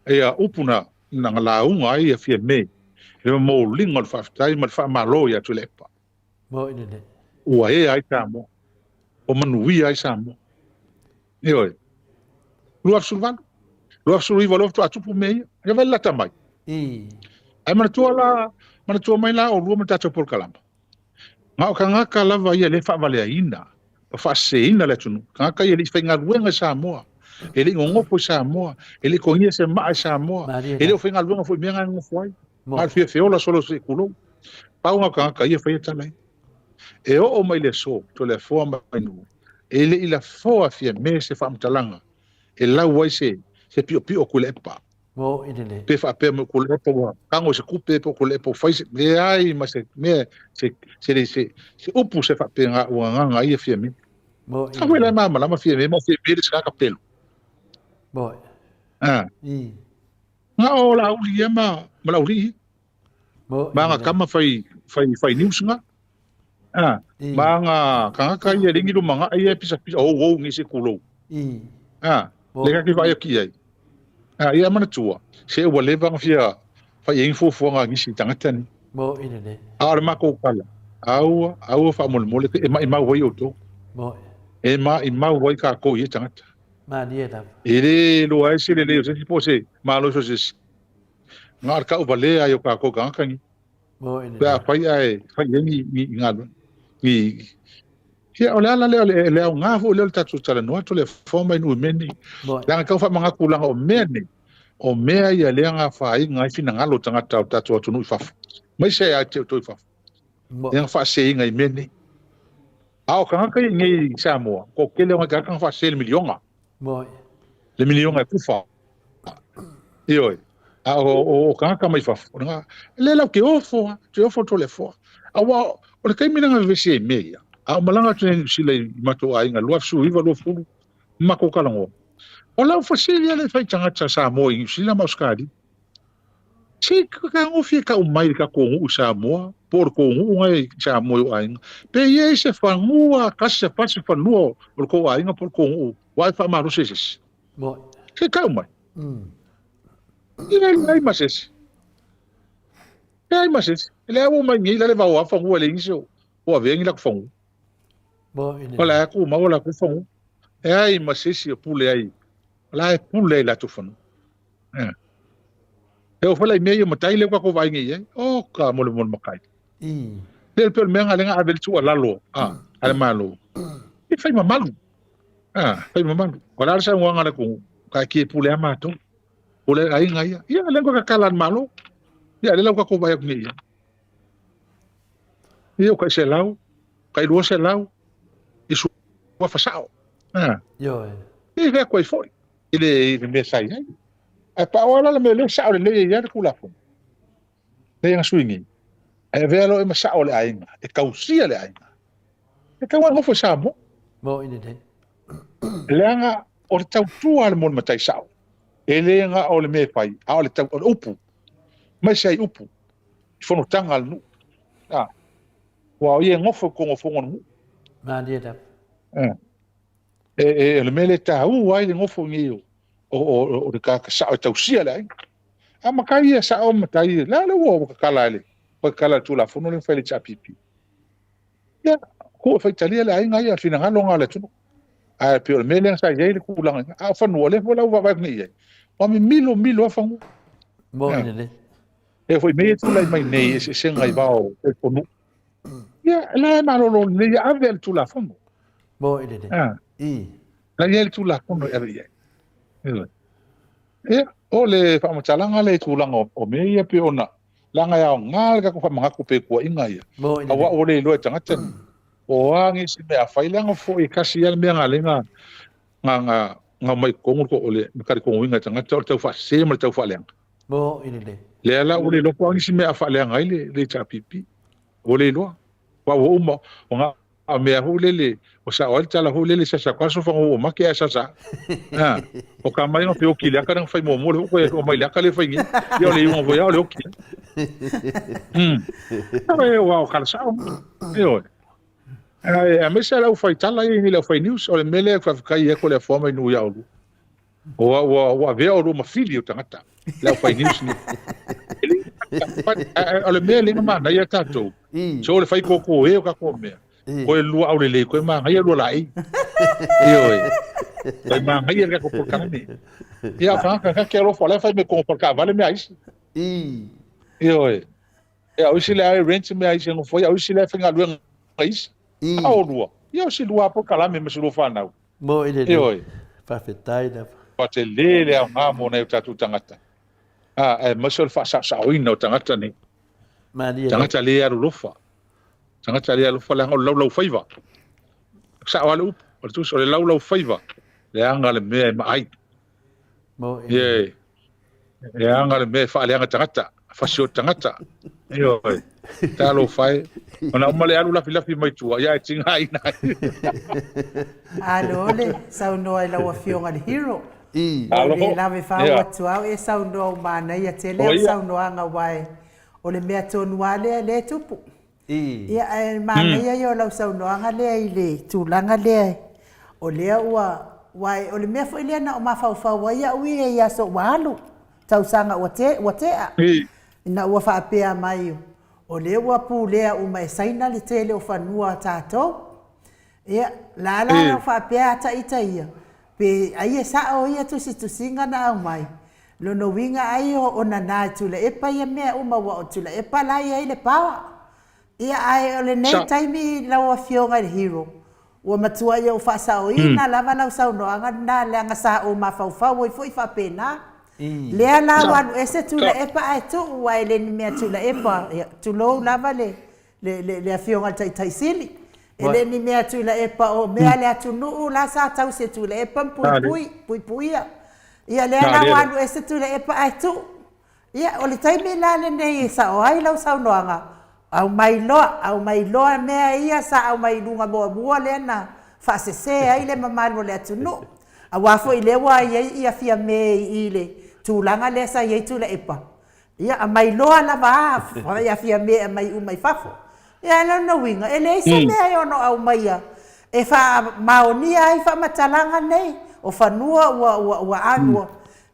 ia upu na na lauga ai ia Fiame. Le momoliga o le faafetai ma le faamalo ia Tuilaepa. Ua ea ai Samoa. Ua manuia ai Samoa. Ioe. 2018, 2019 loa faatoa tupu mea ia. Ia vai lata mai. Ae manatua la, manatua mai la oulua ma le tatou polokalama. Na o tagata lava ia lea e faavaleaina ma faaseseina le atunuu. Tagata ia e le i faigaluega i Samoa. E le i gogofo i Samoa, e le i togia se maa i Samoa, e le o faigaluega foi i mea na e gogofo ai. Na o le fia feola solo se i tulou. Pau na o tagata ia e faia tala ia. E oo mai le aso, Toleafoa ma Nuu, e le i lafoa e Fiame se faamatalaga e lau ai se se piopio o Tuilaepa. Pe faapea mai o Tuilaepa ua tago i se tupe po o Tuilaepa ua fai se, leai ma se mea se se se, se upu se faapena ua agaga ai Fiame. A foi la e malamalama Fiame, ma o Fiame le isi tagata pelu. Ah. Na o Laauli ia ma ma Laulii ia. Ma aga tama fai fai fai news nga. Ah, ma aga kangaka ia lengi luma nga ia pisa pisa ou ou ngi se kulou. Ah, le ka ki vai ki ai. Ah, ia mana tua. Se ua leva nga fia fai ai fuafuaga a nisi tagata ni. A o le makou kala. Aua, aua faamolemole e maimau ai outou. E maimau ai kākou i ia tagata. Malie lava. E le iloa ai se lelei o se isi po o se malosi o se isi. Na o le tauvalea ai o kākou tagata ni. Pe a fai ae fai ai ni, ni galuega. Ni, ia, o le ala lea, o le, le aoga foi lea o le tatou talanoa atu le fofoga mai nuu i mea nei. Leaga e tau faamanatu leaga o mea nei, o mea ia lea na afaina ai finagalo o tagata o le tatou atunuu i fafo. Aemaise ia te outou i fafo. Lea na faaseseina i mea nei. A o tagata ia i nei i Samoa, toatele o nai tagata na faasese i le miliona. Le miliona e kufa. Ioe. A o, o tagata mai fafo, o lena, le lau te ofo, te ofo Toleafoa. Aua o le taimi lea na vevesi ai i mea ia, a o malaga atu nei i Niu Sila i matou aiga, 2019, 20, matou talanoa. O lau fesili lea e fai i tagata Samoa i Niu Sila ma Ausetalia. Se tagofi e tau mai le tatou nuu i Samoa, po o le tou nuu na i Samoa i ou aiga, pe i ai se fanua, tasi se fasi fanua o le tou aiga po o le tou nuu, ua e faamalosi e se isi. Se tau mai. E leai ma se isi. Leai ma se isi. E leai ua mai nei la le vaoa fanua e leai nisi o avea ni latou fanua. O la e tumau o latou fanua. E ai ma se isi o pule ai. O la e pule ai latou fanua. Eh. E oo foi la i mea ia o matai lea ua tatou vaai nei i ai. O ka molemole matai. Lea pei o le mea lena lea na ave ai le tuualalo a, a le Malo. E fai mamalu. A, fai mamalu. O le a le saunoaga a le atunuu? Taatia e pule lava matou. Pule ai aiga ia. Ia, lea na toe tatala e le Malo. Ia, lea la ua tatou vaai atu nei i ai. Ia, ua tai 100, tai 200 i suafa sao. A. Ioe. Ia, fai atu ai foi i le, i le mea sa i ai. Ae pau lava la le mea lea sao lelei ai lava le Tulafono. Lea na sui nei. Ae avea loa e ma sao le aiga, e tausia le aiga. E tatau lava ona nofo i Samoa. Moni lelei. Leaga o le tautua a le moni matai sao, e le na o le mea e fai, a o le, tau, o le upu, aemaise ai upu i fonotaga a le nuu. A, aua o ia e nofo i totonu o fono a le nuu. Malie lava. Eh. E, e, o le mea lea e taua ai le nofo nei o, o, o, o le tagata sao e tausia le aiga. A matai ia sao ma matai ia, la le ua ua tatala e le, ua tatala e le Tulafono lea na fai e le HRPP. Ia, tuu e faitalia le aiga ia, finagalo lena o le atunuu. Ae pei o le mea lea sa i ai le tulaga i ina. A o fanua, lea foi la ua vaavaai atu nei i ai, ua mimilo milo lava fanua. Moni lelei. E foi mea ia tulai mai nei, eseesega i va o nuu. Ia, la e malolo lelei, ia ave le Tulafono. Moni lelei. Ah. La i ai le Tulafono e ave i ai. Ioe. Ia, o le faamatalaga lea i tulaga o, o mea ia pei ona, leaga e aoga le tatou faamanatu pei tuuaiga ia. Aua ua le iloa e tagata ni. O a nisi mea a fai, leaga foi e tasi lava le mea na ala ai na, na, na, na omai i totonu o le talitonuina e tagata o le taufaasese ma le taufaaleaga. Moni lelei. Lea la ua le iloa po o a nisi mea a faaleaga ai le, le HRPP. Ua le iloa. Aua ua uma, o na o mea foi lele, o sao ai le tala foi lele, sasa atu aso fanua ua mate ae sasa. Ha, o ka mai na feoki i le aka lea na fai muamua, lea foi toe omai i le aka lea fai nei. Ia o le iuga foi lava o le oki. Ae ua o kala sao. Ioe. Ae aemaise lava le aufai tala ia i le aufai news, o le mea lea e faafetai ai atu le afoa mai nuu ia oulua. Ua, ua, ua avea oulua ma fili o tagata, le aufai news nei. O le mea lea na manaia tatou, so o le fai koko e o tatou mea, koe lua aulelei, koe manaia lua laei. Ioe. Koe manaia le tatou polokalame. Ia, o tagata na te alofa, o la e fai mai kogo faletaavale mea a isi. Ioe. Ia, o isi lea e rent mea a isi e nofo ai, a o isi lea e faigaluega isi. A o lua, ia o si lua polokalame ma si lua fanau. Moni lelei. Ioe. Faafetai lava. Ua tele le aoga mo nai o tatou tagata, aemaise o le faasaosaoina o tagata nei. Malie lava. Tagata le alolofa. Tagata le alofa leaga o le laulaufaiva. Sao lava le upu, o le tusi, o le laulaufaiva, leaga le mea e maai. Mo e. Yeah. Leaga le mea e faaleaga tagata, fasi o tagata. Ioe. Talofa e. Ona uma le alu lafilafi mai tua, ia e tigaina ai. Alo le saunoa i lau Afioga i le Hero. I. Ua Alo. le lave faaoo atu au e saunoa ua manaia tele au saunoaga aua e o le mea tonu lava lea lea e tupu. Ia, ae manaia ia o lau saunoaga lea i le tulaga lea o lea ua, aua o le mea foi lea na ou mafaufau ai au ia i aso ua alu, tausaga ua te, ua tea, ina ua faapea mai o lea ua pulea uma e Saina le tele o fanua a tatou. Ia, la la lau faapea a ita ia, pe ai e sao ia tusitusiga na aumai, lona uiga ai o nana e Tuilaepa ia mea uma ua o Tuilaepa la e i ai le power. Ia ae o lenei taimi lau Afioga i le Hero, ua matuai ou faasaoina lava lau saunoaga lena leaga sa ou mafaufau ai foi faapena. Lea la ua alu ese Tuilaepa ae tuu aua e le ni mea Tuilaepa, ia tulou lava le le Afioga i le Taitai Sili. E le ni mea Tuilaepa o mea a le atunuu la sa tausi e Tuilaepa ma puipui, puipuia. Ia lea la ua alu ese Tuilaepa ae tuu. Ia o le taimi la lenei e sao ai lau saunoaga, aumai loa, aumai loa mea ia sa aumai i luga muamua lea na faasese ai le mamalu o le atunuu. Aua foi lea ua i ai ia Fiame i i le tulaga lea sa i ai Tuilaepa, Ia, aumai loa lava a, fai a Fiame aumai uma i fafo. Ia, o lona uiga, e leai se mea e ono aumaia e faamaonia ai faamatalaga nei o fanua ua, ua, ua, ua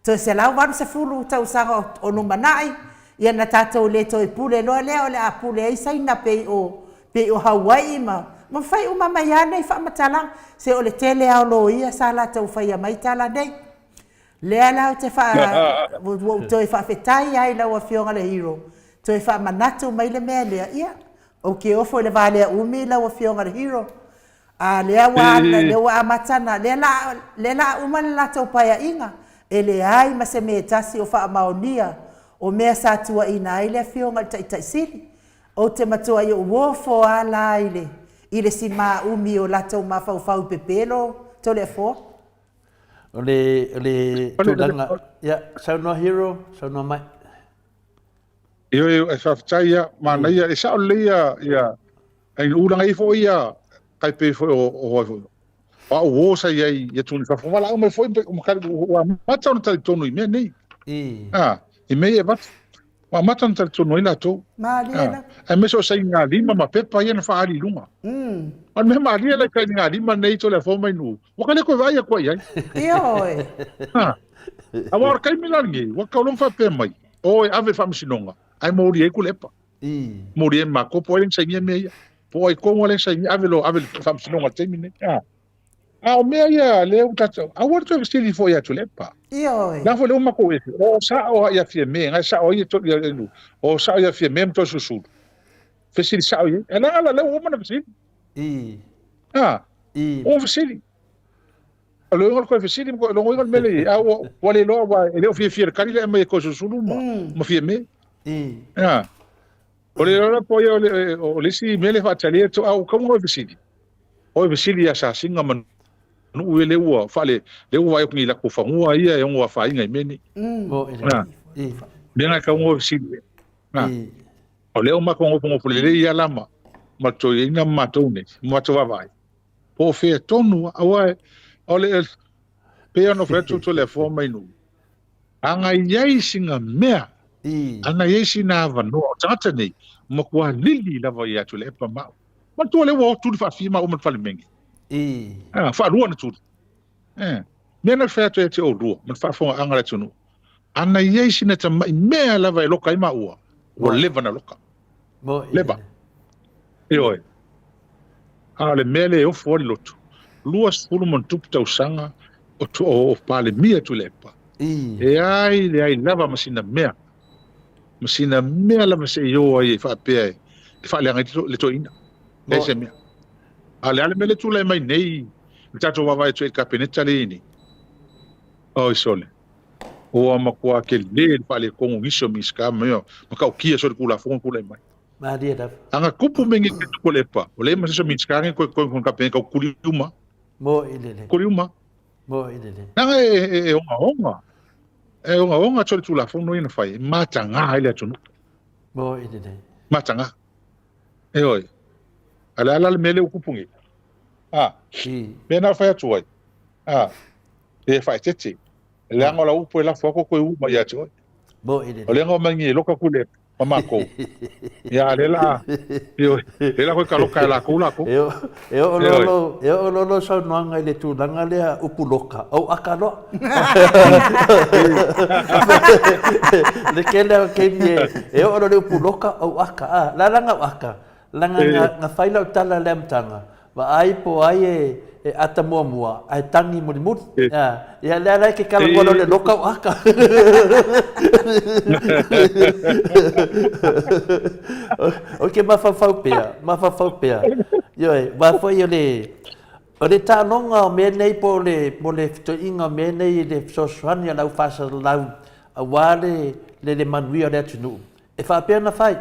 toe 180 tausaga o lumanai, ia na tatou le toe pule loa lea o le a pule ai Saina pei o, pei o Hawaii ma, ma fai uma mai lava nei faamatalaga. Se o le tele lava o loia sa latou faia mai tala nei. Lea la ou te faa, ua ou toe faafetai ai i lau Afioga le Hero, toe faamanatu mai le mea lea, ia, ou te ofo i le valea umi lau Afioga le Hero. A lea ua, lea ua amata ona, lea la, lea la a uma le latou paeaiga, e leai ma se mea e tasi o faamaonia o mea sa tuuaiina ai le Afioga i le Taitai Sili. Ou te matuai ou ofo lava la i le, i le sima umi o latou mafaufau i pepelo Toleafoa. O le, o le tulaga, ia, saunoa Hero, saunoa mai. Ioe, e faafetai ia, manaia, e sao lelei ia, ia, ai ulaga i foi ia, kai pei foi o, o, o, o au uo sa i ai ia tuni fafo, valaau mai foi, ua amata ona talitonu i mea nei. Ah, i mea ia e avatu. Ua amata ona talitonu ai latou. Malie Ah, lava. aemaise o sainigalima ma pepa ia na faaali i luga. O le mea malie la i sainigalima nei Toleafoa mai Nuu, ua ka le toe vaai atu ai i ai. Ioe. Ah, aua o le taimi la lenei, ua tau faapea mai, o e ave i le faamasinoga, ae molia ai Tuilaepa. Molia ai ma matou, po o ai lea na sainia mea ia. Po o ai tonu lea na sainia, ave loa, ave i le faamasinoga i le taimi lenei. Ah. A o mea ia lea ua tatou, aua le toe fesili foi ia Tuilaepa. Ioe. La foi lea ua matou ese, o sao ia Fiame, ngai sao ia to ia elu, o sao ia Fiame ma Toeolesulusulu. Fesili sao ia. E la la lea ua uma na fesili. I. Ah. I. Ua fesili. O le uiga o le fesili, o le uiga o le mea lea, a ua ua le iloa ua e le o fiafia i le tali lea e aumai e Toeolesulusulu ma ma Fiame. I. Ah. O le iloa po ia o le o le isi mea lea e faatali atu, a ua tatau ona fesili. O e fesili ia Sasiga ma Nuu ia lea ua faale lea ua vaai atu nei i latou fanua ia e ono afaina i mea nei. Mo e Na. I. Mea na e tatau ona fesili. Na. I. O lea ua matou nofonofo lelei ia la ma ma le toeaina ma matou nei, ma matou vaavaai. Po o fea tonu aua o le pei ona fai atu Toleafoa mai Nuu. Ana i ai sina mea, ana i ai sina avanoa, o tagata nei, matua lili lava ia Tuilaepa ma au. Manatua lea ua o tuli faafia maua ma le Palemene. Ah, faalua na tuli. Eh, mea na fai atu ia te oulua, ma le faafofogaaga a le atunuu. Ana i ai sina tamai mea lava e loka ai maua, ua leva na loka. Leva. Ioe. A o le mea lea e ofo ai le loto, 20 ma ona tupu tausaga o, o, o Palemia Tuilaepa. E ai leai lava ma sina mea, ma sina mea lava se i o ai e faapea e, e faaleaga ai le toeaina. Leai se mea. A o le a le mea lea e tulai mai nei, le tatou vaavaai atu i le Kapeneta lea e i ai nei. Oi sole. Ua matua tele le faaletonu o nisi o Minisita ma mea matautia solitulafono tulai mai. Malie lava. A na tupu mea nei i Tupulepa, ua leai ma se isi o Minisita nei toe toe i Kapeneta ua tuli uma. Moi lelei. Tuli uma. Moi lelei. Leaga e ogaoga, e ogaoga solitulafono ia na fai, e mataga ai le atunuu. Moi lelei. Mataga. Ioe. A o le a la le mea lea ua tupu nei? A. Mea na fai atu ai. A. E faaeteete. Leaga o lau upu e lafo atu toe ū mai ia te oe. O lea na omai nei e loka Tuilaepa ma matou. Ia, a lea la, ioe, lea la koe taloka e lakou lakou. E oo loa lou, e oo loa lou saunoaga i le tulaga lea upu loka, ou aka loa. Le tele o taimi e oo loa le upu loka, ou aka. A, la la na ou aka, leaga na fai lau tala i le amataga, Vaai po o ai e ata muamua ae tagi mulimuli. Ia lea la e ke talanoa loa le loka o aka. Ou te mafaufau pea, mafaufau pea. Ioe, aua foi o le, o le taaloga o mea nei po o le, po o le fetoiga o mea nei i le fesoasoani a le au faasalalau aua le, le manuia o le atunuu, e faapea ona fai.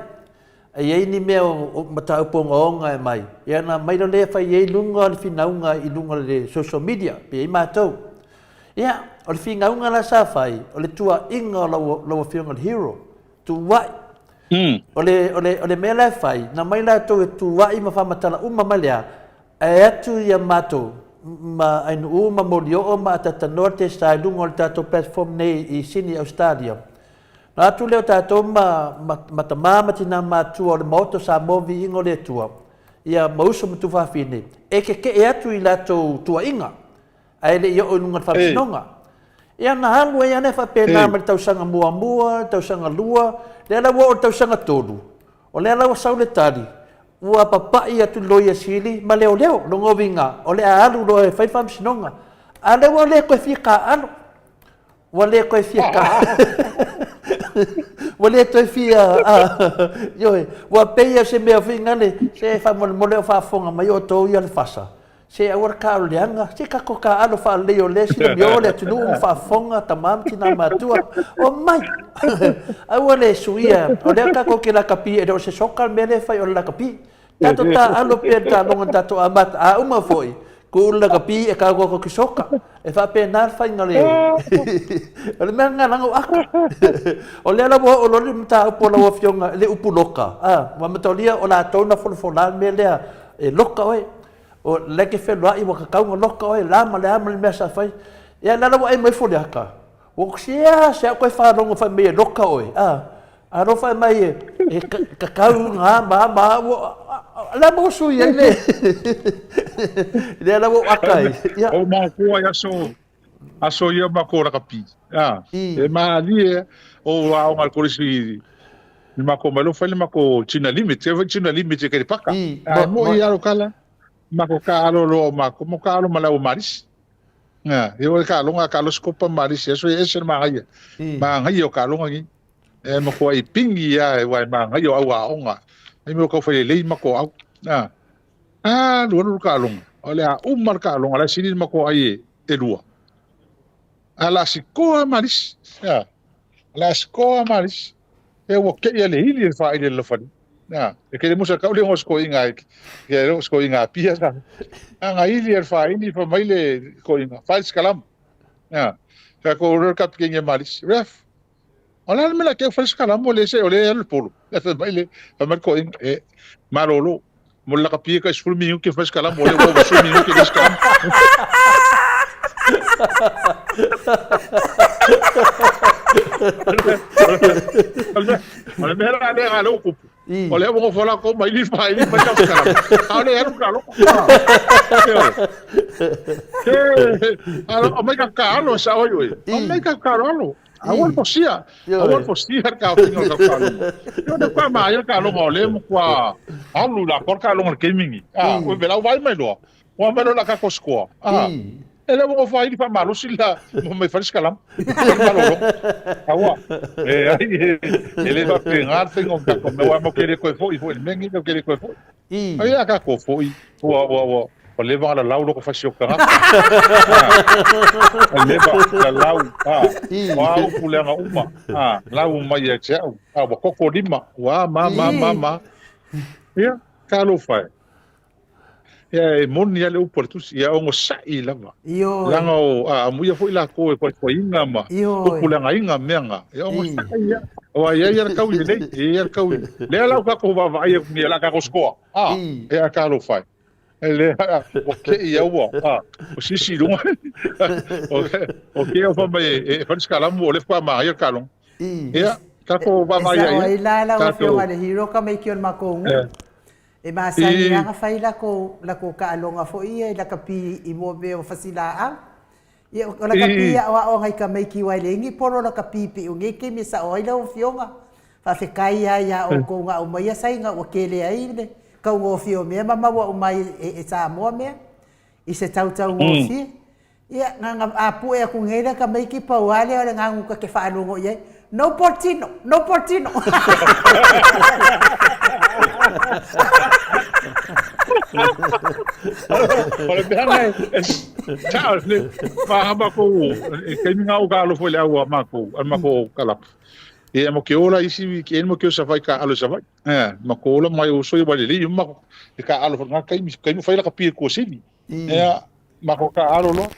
E i ai ni mea o mataupu ogaoga e aumai, ia ona aumai loa lea e fai ai i luga o le finauga i luga o le social media, pe i ai matou. Ia, o le finauga la sa fai, o le tuuaiga o lau, lau Afioga i le Hero, tuuai. O le, o le, o le mea la e fai, na aumai latou e tuuai ma faamatala uma mai le a, ae atu ia matou, ma Ainuu ma Molioo ma Atatanoa le Testa i luga o le tatou platform nei i Sydney, Australia. Na atu lea o tatou ma, ma, ma tamā ma tinā matua o le Maota o Samoa Viiga o le Atua, ia, ma uso ma tuafafine, e kekeʻe atu i latou tuuaiga, ae le i oo i luga o le faamasinoga. Ia, na alu ai lava lea faapena mai le tausaga muamua, le tausaga lua, lea la ua oo i le tausaga tolu, o lea la ua sau le tali, ua papai atu le Loia Sili ma leoleo, lona uiga, o le a alu loa e fai le faamasinoga. A o lea ua le toe fia taaalo. Ua le toe fia ka. Ua le toe fia, ioe, ua pei o se mea foi nale, se faamolemole o faafofoga mai outou ia le fasa, se aua le taaalo leaga, se tatou taaalo faalelei o lea silamio le atunuu ma faafofoga tama ma tina matua, omai, aua le suia, o lea tatou te lakapi e le o se soka le mea lea e fai o le lakapi. Tatou taaalo pea le taaloga na tatou amata, a uma foi, tuu le lakapi e tau atu ki soka. E faapena le faiga o le o le mea lena leaga o aka. O lea la ua oo loa le mataupu a lau Afioga i le upu loka, a, ua mataulia o latou na folafola le mea lea e loka oe. O la e te feloai ua tatau ona loka oe, la ma le a ma le mea sa fai. Ia lea la ua ae mai Foliata, ua se a se a toe faalogo fai mai e loka oe, a. Alofa e mai e kakau ngā ma ma ua la mo sui ai le le la ua aka ai ia o ma ko ai aso aso ia ma ko rakapi a e ma ali o wa o ngal kolisi ni ma ko malo fai ma ko china limit e china limit ke paka a mo i alo kala ma ko ka alo lo ma ko mo ka alo ma la o maris nga e o ka longa ka lo skopa maris eso e ese ma ngai ma ngai o ka longa ngi E makuaʻi pingi ia e wae māngai o au aoga. Ai mea o kau whai lei mako au. A, a, lua lua ka alonga. O le a uma le ka alonga, la sini mako ai e, e lua. A la sikoa malisi. A, la sikoa malisi. E ua ke ia le hili e wha ile le whani. A, e kere musa kau le ngo sko inga e, ke ro sko inga pia sa. A nga ili e wha ini wha mai le ko inga. Wha skalam. A, ka ko ro kap ke nge malisi. Ref, O le a le mea la ke fai sekala mo le se o le alu polo. E fai mai le fai mai ko e malolo. Mo le lakapi ka sefulu minuti fai sekala mo le ua sefulu minuti le sekala. O le mea la lea le kupu. O le ua fola ko mai li fai li fai ka sekala. A le alu ka loko. O mai ka ka alo sa oi oi. O mai ka ka alo. Aua le fosia. Aua le fosia le kaofiga o le kaaloga. Io ne kwa ma ia kaaloga o le mo kwa alu la kor kaaloga le gaming. Ah, o vela vai mai loa. Wa mai loa la ka koskoa. Ah. E le mo fa ili fa malosi la mo mai fa skalam. Malolo. Aua. E ai e le fa pe ngal fe ngom ka ko me wa mo kere ko foi foi mengi ko kere ko foi. Ai a ka ko foi. Ua ua ua. Ua leva ona lalau loko fasi o tagata. Ua leva lalau. O a upu leaga uma. Lau mai ia te au. Ua koko lima. Ua ma ma ma ma. Ia, talofa e. Ia, e moni lava le upu a le tusi, ia ogosaʻi lava. Ioe. Leaga o a amuia foi lakou e koaikoaiga ma Ioe. upu leagaina mea na. Ia ogosaʻi lava. Aua e i ai lava le taui lelei, e i ai lava le taui. Lea la ua tatou vaavaai atu nei o le a tatou score, a, ia talofa e. E lea ua kei au ua, a, ua sisi i luga. O kei au fai mai e fai le sikalamu o lea faatoa manaia le kalogo. Ia, tatou E vaavaai sao ai, ai la lau tatou. Afioga i le Hero tamaiti o le matou nuu. E masani lava ona fai lako lako taaloga foi ia i lakapi i mua mea o fasilaau. Ia, o lakapi aoaoga i tamaiti aua e leai ni polo lakapi pei o nei taimi e sao ai lau Afioga. Faafetai lava ia outou na aumaia saina ua tele ai le taugofie o mea ma maua uma ai e Samoa mea i se tautaugofie. Ia, na ona apue atu nei le tamaiti pau lava lea o le ganu ta te faalogo i ai, No Portino! No Portino! O le mea lena e sao le ma makou e taimi na ou alofo i le au a makou a makou kalapu. Ia mo ke ola isi ke mo ke o Savaii ka alo i Savaii. Eh, ma ko ola mai o soi wale lei ma e ka alo nga kaimi kaimi fai la ka pie kuasili. Ia ma ko ka alo loa.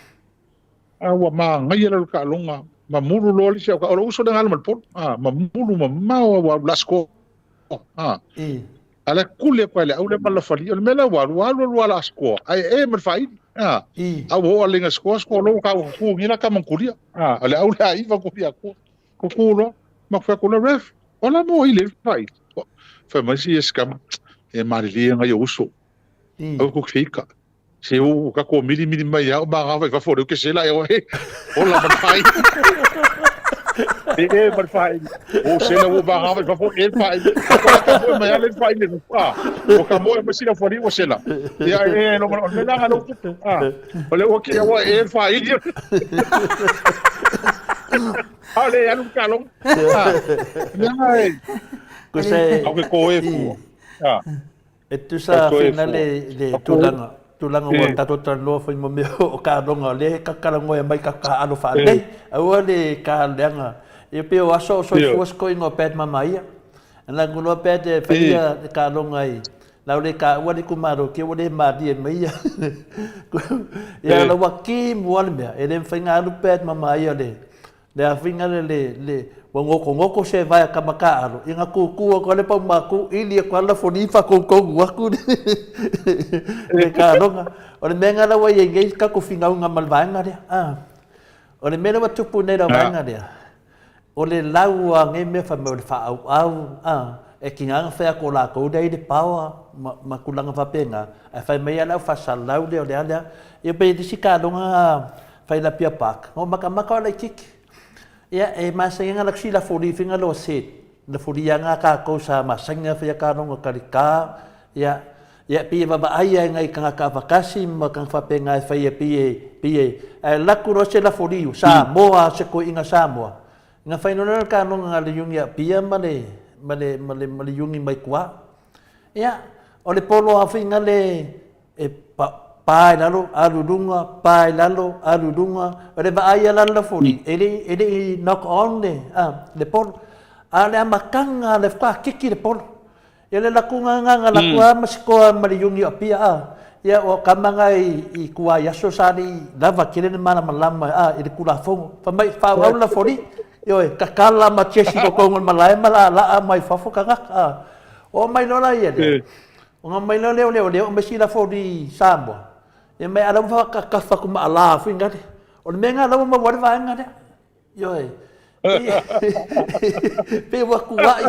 A ua magaia la le taaloga, ma mulu loa le isi au, o lou uso lea na alu ma le polo, a, ma mulu mamao lava ua alu last score, a. A o la e kuli atu lava i le au lea ma le lafali, o le mea lea ua alu, ua alu alu lava o le a score, ae e ma le faaili, a. A ua oo lava i le score, score loa ua taua kuku nei la tama na kulia, a, o le au lea a iva kulia atua, kuku loa, ma fai atu le ref, o le a mo ai le faaili? Fai mai si esi tama, e malilie nai ou uso, aua tou te feika. Se u ka ko mili mili mai au ma ngā fafo reu ke sela e oe. Ola ma whai. E e ma whai. O sela o ma ngā fafo e whai. Ko ka mo mai ale whai le ah. O ka mo ma sila fori o sela. Ia e lo ma me la lo. Ah. O le o ki o e whai. Ale alu ka lo. Ah. Mea e. Ko se Au ke ko e ku. Ah. E tusa awhina le, le tulaga, tulaga ua tatou talanoa foi ma mea o kaaloga o lea e kakalagoa mai ka kaalo faalelei. Aua le kaaleaga. Ia pei o aso o soifua sikoiga o Pat Mamaia. Na ku loa Pat e fai ia le kaaloga i lau le kaua le itumalo kia ua le malie mai ia. Ia la ua ki mua le mea, e le mafai ona alu Pat Mamaia le Le afiga le le le ua gogogoko se vae a kama kaalo, ia na kuku aku ale pau maku ili aku ala foni fa koukou aku le le kaaloga. O le mea nga la ua iai nei kako finauga ma le vaega lea. Ah. O le mea lea ua tupu nei la vaega lea, o le lau a nei mea fai mai o le faaauau, ah, e tiga ona fai atu o latou lea i le paoa ma, ma tulaga faapena, ae fai mai lava le au faasalalau lea o le a lea. Ia pei le isi kaaloga Failapia Park. Ngo makamaka o laititi. Ia, e masani ana laku si lafoli finga lo set. Lafoli anga kakou sa masani a fia kalonga kalika. Ia, ia pi e vavaai ai ngai kangaka avakasi ma kanga fapenga e fai e pi e, pi e. Ae laku loa se lafoli u, Samoa, se koiinga Samoa. Nga fai loa le kalonga nga le iungi Apia ma le, ma le, ma le, ma le iungi mai kua. Ia, o le polo a finga le, E pa, pa i lalo, alu i luga, pa i lalo, alu i luga. O le vaai a lalo foli, e le, e le i knock on le, a, le polo. A o le amataga, le faatoa kiki le polo. Ia le laku nga laku a ma sikoa ma le iuni o Apia, a. Ia o kama nga i, i kua i aso sa le i lava tele le malamalama, a, i le Tulafono. Fai mai, faaauau la foli, ioe, tatala ma tiesi totonu o le malae ma laalaa mai fafo tagata, a. Oo mai loa la ia lea. Ona mai loa lea o leoleo aumai si lafo i Samoa. Ia mai ala ua whakakafa aku ma ala fui ngare. O le mea ngā lawa maua le vaenga lea. Ioe. Pe ua kuai,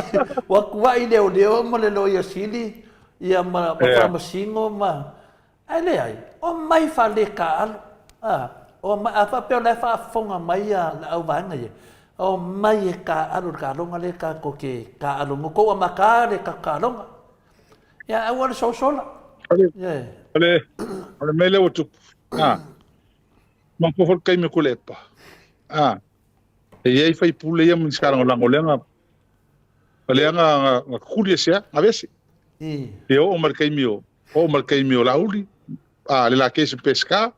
ua kuai leoleo ma le loia sili, ia ma, ma whaamasino ma... Ae leai, o mai whaleka alo. A, o mai, a whapea o le whaafonga mai a le au vaenga ia. O mai e ka alo le kalonga le ka ko ke ka alo. Ngo kou ama ka le ka kalonga. Ia, aua le sosola. O le, o le mea lea ua tupu. Ah. Ma ko foi taimi ko le epa. Ah. E i ai faipule ia Minisita Lagolago lea na lea na na kuli e sea, avese. E oo mai le taimi o oo mai le taimi o Laauli. A le la kesi Pesca,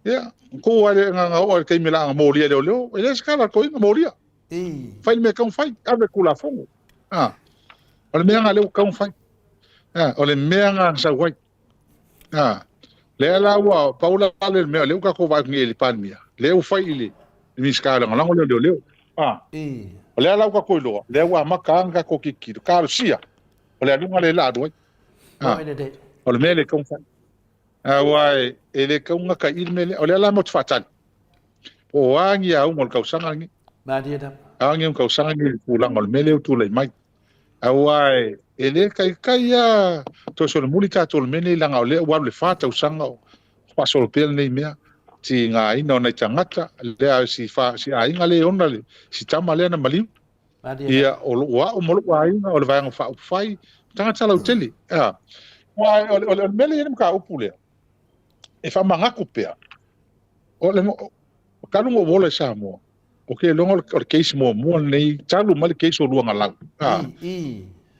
ia, ku ai le nganga o le taimi la molia i leoleo, e le se tala toina molia. Fai le mea e tatau ona fai, ave le Tulafono. A, o le mea lena lea ua tatau ona fai. A, o le mea lena na sau ai. A, lea la ua pau la le mea lea ua tatou vaai atu nei i le Palemia, lea ua fai i le Minisita Lagolago lea o Leoleo. A, o lea la ua tatou iloa, lea ua amata lava ona tatou tilotilo, talosia, o le aluga lea o le a alu ai. A, o le mea lea e tatau ona fai. Aua e le tatau ona gataia le mea lea. O lea la matou te faatali, po o a ni auga o le tausaga lenei. Malie lava. A ni auga tausaga lenei i le tulaga o le mea lea ua tulai mai. Aua e le taitai lava toe solomuli tatou i le mea lenei leaga o lea ua alu le 4 tausaga o faasolo pea lenei mea. Tigaina o nai tagata, lea si, fa, si aiga lea e ona le, si tama lea na maliu. Ia, o lou au ma lou aiga, o le Vaega Faaupufai, tagata lautele. A, aua o le mea lea e i ai le mataupu lea, e faamanatu pea, o le talu ona ou ola i Samoa, ou te iloa o le case muamua lenei, talu mai le case o Luagalau. A,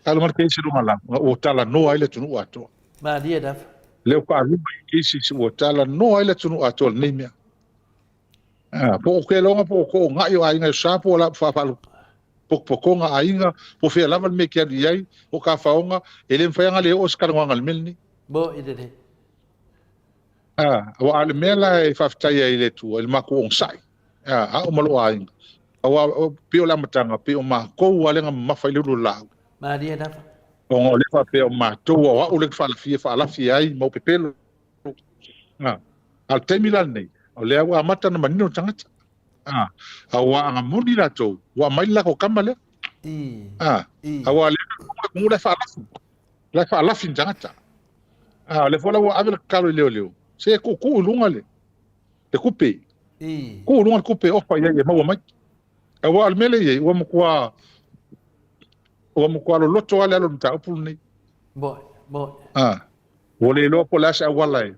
talu mai le case o Luagalau, ua talanoa ai le atunuu atoa. Malie lava. Lea ua faalua i cases ua talanoa ai le atunuu atoa i lenei mea. A, po o ke loga po o ko ngai o aiga i sa po la fa fa potopotoga aiga po fea lava le mea e te alu i ai po o tafaoga e le mafai lava ona le oo se talanoaga i le mea lenei. Mo i lelei. A, aua a o le mea la e faafetai ai i le Atua i le matou onosai, a, au ma lou aiga, aua pei o le amataga, pei o matou lava lea na mamafa i le ulu o le laau. Malie lava. Ona o lea faapea o matou, o au lea na faalafia, faalafi ai ma ou pepelo. A, a o le taimi la lenei, o lea ua amata ona manino le tagata. A, aua a na moni latou, ua aumai le latou tama lea. A, aua o lea atunuu la e faalafi, la e faalafi i tagata. A, o lea foi la ua ave le tatalo i leoleo, se tuutuu i luga le, le tupe. Tuu i luga le tupe e ofa i ai e maua mai. Aua o le mea lea e i ai, ua matua, ua matua loloto lava le alo o le mataupu lenei. Moi, moi. A, ua le iloa po o le a se auala e,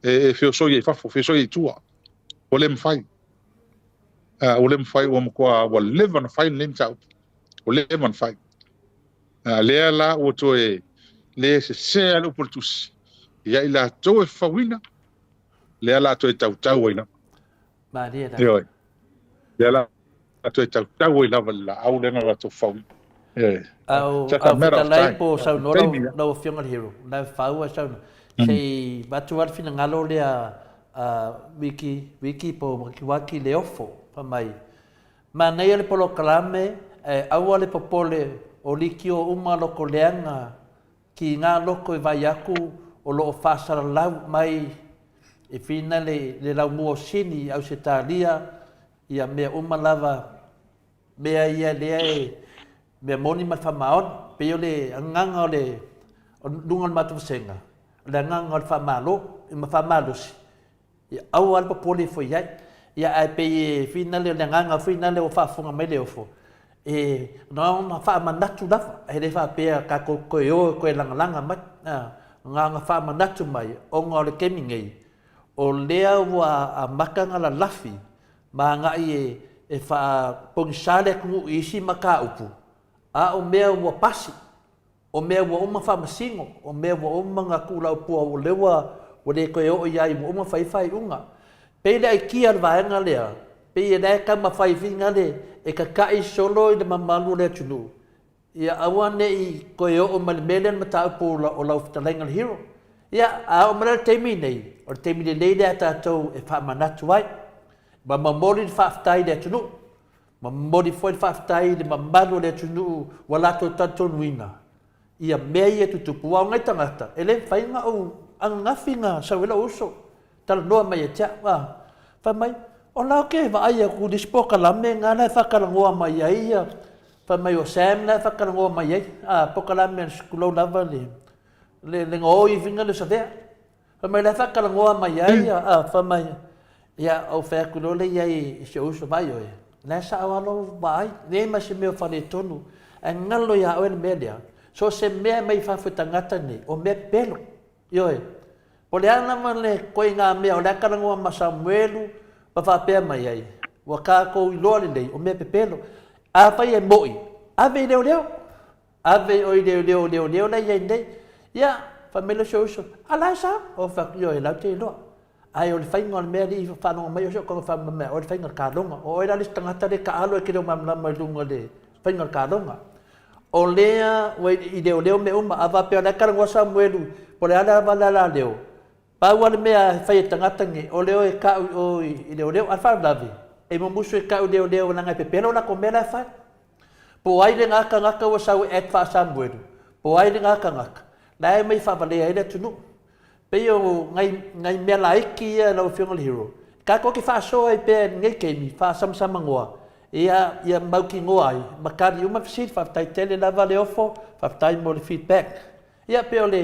e, e feosoi ai i fafo, feosoi ai i tua. Ua le mafai. A, ua le mafai, ua matua, ua leva ona fai lenei mataupu. Ua leva ona fai. A, lea la ua toe le sese lava le upu a le Tusi, ia i latou e fafauina, lea la toe tautau ai lava. Malie lava. Ioe. Lea la toe tautau ai lava le laau lea na latou fafauina. Ioe. Au, Just a au matter of fetalai time. po saunoa lau, Taimi, ah. lau Afioga i le Hero, la e fau ai saunoa. Se i avatu lava le finagalo lea a Wiki, Wiki po o Wakiwaki Leofo, fai mai, Manaia le polokalame ae aua le popole o likio uma loko leaga ki nga loko e vai aku o loo faasalalau mai e fina le le laumua o Sini i Ausetalia ia mea uma lava mea ia lea e mea moni ma le faamaoni pei o le agaga o le luga o le matou vasega o le agaga o le faamalo ma faamalosi Ia aua le popole ifo i ai. Ia ae pei e finale o le agaga foi nale ua faafofoga mai Leofo, e na ona faamanatu lava, e le faapea tatou toe o e toe lagalaga mai. A, na ona faamanatu mai ona o le taimi nei, o lea ua amata ona lalafi ma agai e e faapogisa le atunuu i isi mataupu, a o mea ua pasi. O mea ua uma faamasino, o mea ua uma na tuulaupua o lea ua ua le toe oo i ai ua uma fai ai faaiuga. Pei le aikia o le vaega lea, pei e la e taumafai finagale e tata'i solo i le mamalu o le atunuu, ia aua ne i toe oo mai le mea lea le mataupu o lau fetalaiga le Hero. Ia, a oo mai la i le taimi nei, o le taimi lelei lea a tatou e faamanatu ai, ma momoli le faafetai i le atunuu. Ma momoli foi le faafetai i le mamalu o le atunuu ua latou talitonuina ia mea ia e tutupu. Aua o nai tagata, e le mafai ona ou ananafi na sau ai lou uso, talanoa mai ia te au, a, fai mai, o la ou te vaai atu i le isi polokalame lena la e faatalanoa mai ai ia, fai mai o Sam la e faatalanoa mai ai, a, polokalame a le tulou lava le, le, le gaoi fina le Savea. Fai mai la e faatalanoa mai ai a, fai mai, ia, ou fai atu loa lea i ai i si ou uso, vaai oe, la e sao lava lou vaai, leai ma se mea o faaletonu, ae galo ia oe le mea lea, so o se mea e mai fafo i tagata nei, o mea pepelo, ioe. Po o le a lava le ituaiga mea o le a talanoa ma Samuelu ma faapea mai ai, ua tatou iloa lelei, o mea pepelo. Afai e mo'i, ave i leoleo. Ave i o i leoleo, o leoleo la e i ai nei. Ia, Fai mai le si ou uso, A la e sao? Ou fai atu, Ioe, lau te iloa. Ae o le faiga o le mea alii faalogo mai o si ou tagata faamama oe le faiga o le kaloga. O oe la le isi tagata lea taalo e te le o malamalama i luga o le faiga o le kaloga. O lea ua i leoleo mea uma, a faapea o la e talanoa Samuelu po o le a lava le ala leo, pau lava le mea e fai e tagata nei, o le o e tau i o i leoleo. A o le faalavelave, e mumusu e tau i leoleo leaga e pepelo o latou mea la e fai. Po o ai lena tagata ua sau e act faa-Samuelu, po o ai lena tagata, la e omai faavalea ai le atunuu. Pei o nai, nai mea laiti ia lau Afioga i le Hero, tatou te faasoa ai pea i lenei taimi, faasamsamanoa, ia, ia mautinoa ai ma tali uma fesili. Faafetai tele lava Leofo, faafetai mo le feedback. Ia, pei o le,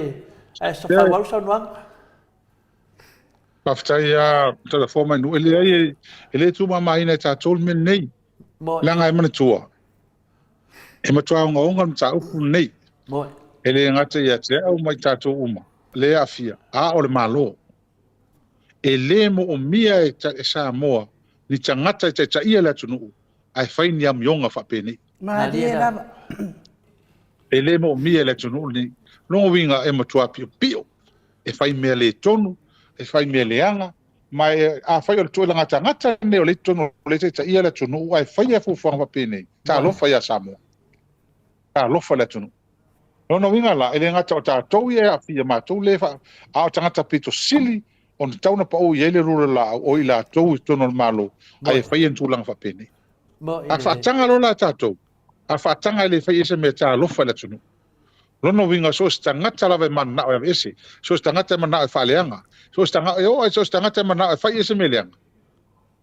ae faaauau le saunoaga. Faafetai lava Toleafoa Mainu. E leai, e le tuumamaina e tatou le mea lenei. Leaga e manatua, e matua ogaoga le mataupu lenei. E le gata ia te au ma i tatou uma, le aafia, a o le Malo. E le moomia e Samoa ni tagata e taitaia le atunuu ae fai ni amioga faapenei. Malie lava. E le moomia e le atunuu lenei. Lona uiga e matua piopio, e fai mea le tonu, e fai mea leaga, ma e, afai o le tulaga tagata lenei o lea i totonu o lea e taitaia le atunuu ae faia fuafuaga faapenei, talofa ia Samoa, talofa le atunuu. Lona uiga la, e le gata o tatou ia e aafia, matou le fa, a o tagata pito sili ona tatau ona pau i ai le rula laau o i latou i totonu o le Malo, ae faia ni tulaga faapenei. A faataga loa la tatou, a faataga e le fai i se mea, talofa i le atunuu. Lona uiga, so o se tagata lava e mananao e aveese, so o se tagata e mananao e faaleaga, so o se tagata, e oo lava i so o se tagata e mananao e fai i se mea leaga,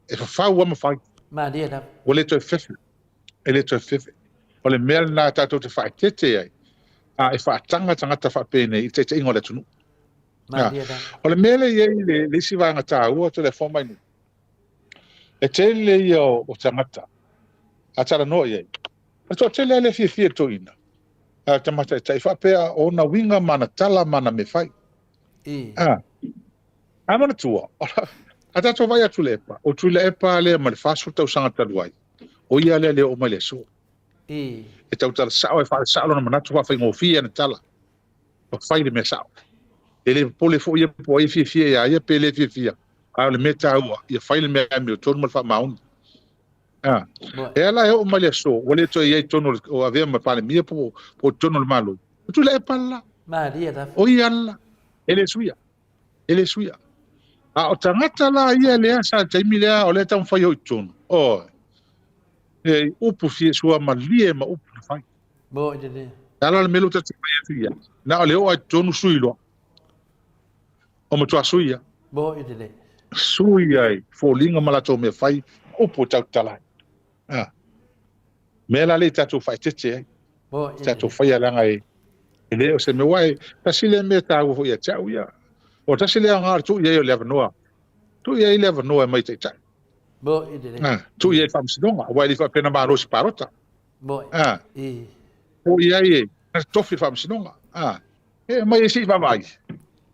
e fafau lava ma fai. Malie lava. Ua le toe fefe. E le toe fefe. O le mea lena tatou te faaeteete ai, a e faataga tagata faapenei i le taitaiga o le atunuu. Malie lava. O le mea lea e i ai le isi vaega taua, Toleafoa Mainu, e tele ia o tagata a talanoa i ai, O le toatele lava lea e fiafia i le toeaina, a le tamaitaitai faapea o ona uiga ma ana tala ma ana mea fai. A, a manatua, a tatou vaai atu i Tuilaepa, o Tuilaepa lea ma le 40 tausaga talu ai, o ia lea le oo mai le aso. E tautala sao, e faale-sao lona manatu, faafaigofie ana tala, ma fai le mea sao. E le popole foi ia po o ai e fiafia ia ia pe le fiafia, a o le mea taua, ia fai le mea amiotonu ma le faamaoni. A, e ala e oo mai le aso, ua le toe i ai i totonu o avea ma Palemia po o totonu o le Malo. O Tuilaepa le la. Malie lava. O ia le la. E le suia. E le suia. A o tagata la ia lea sa i le taimi lea, o lea e taumafai e o i totonu. Oi. E upu fia sua malie ma upu na fai. Mo i le lea. E ala le mea lea ua tatou fai atu i ai. Na o le oo lava i totonu sui loa. O matua sui ia. Mo i lelei. Sui ai foliga ma latou mea fai, upu e tautala ai. A. Mea la lea i tatou faaeteete ai. Mo i Tatou faia leaga e e le o se mea aua e tasi lea mea taua foi ia te au ia. O tasi lea aoga o le tuu i ai o le avanoa. Tuu i ai le avanoa e mai taitai. Mo i lelei. A, tuu i ai le faamasinoga, aua e le faapea na malo i se palota. Mo i. A. I. Tuu i ai e tofi le faamasinoga. A. E aumai ai se i vaavaai.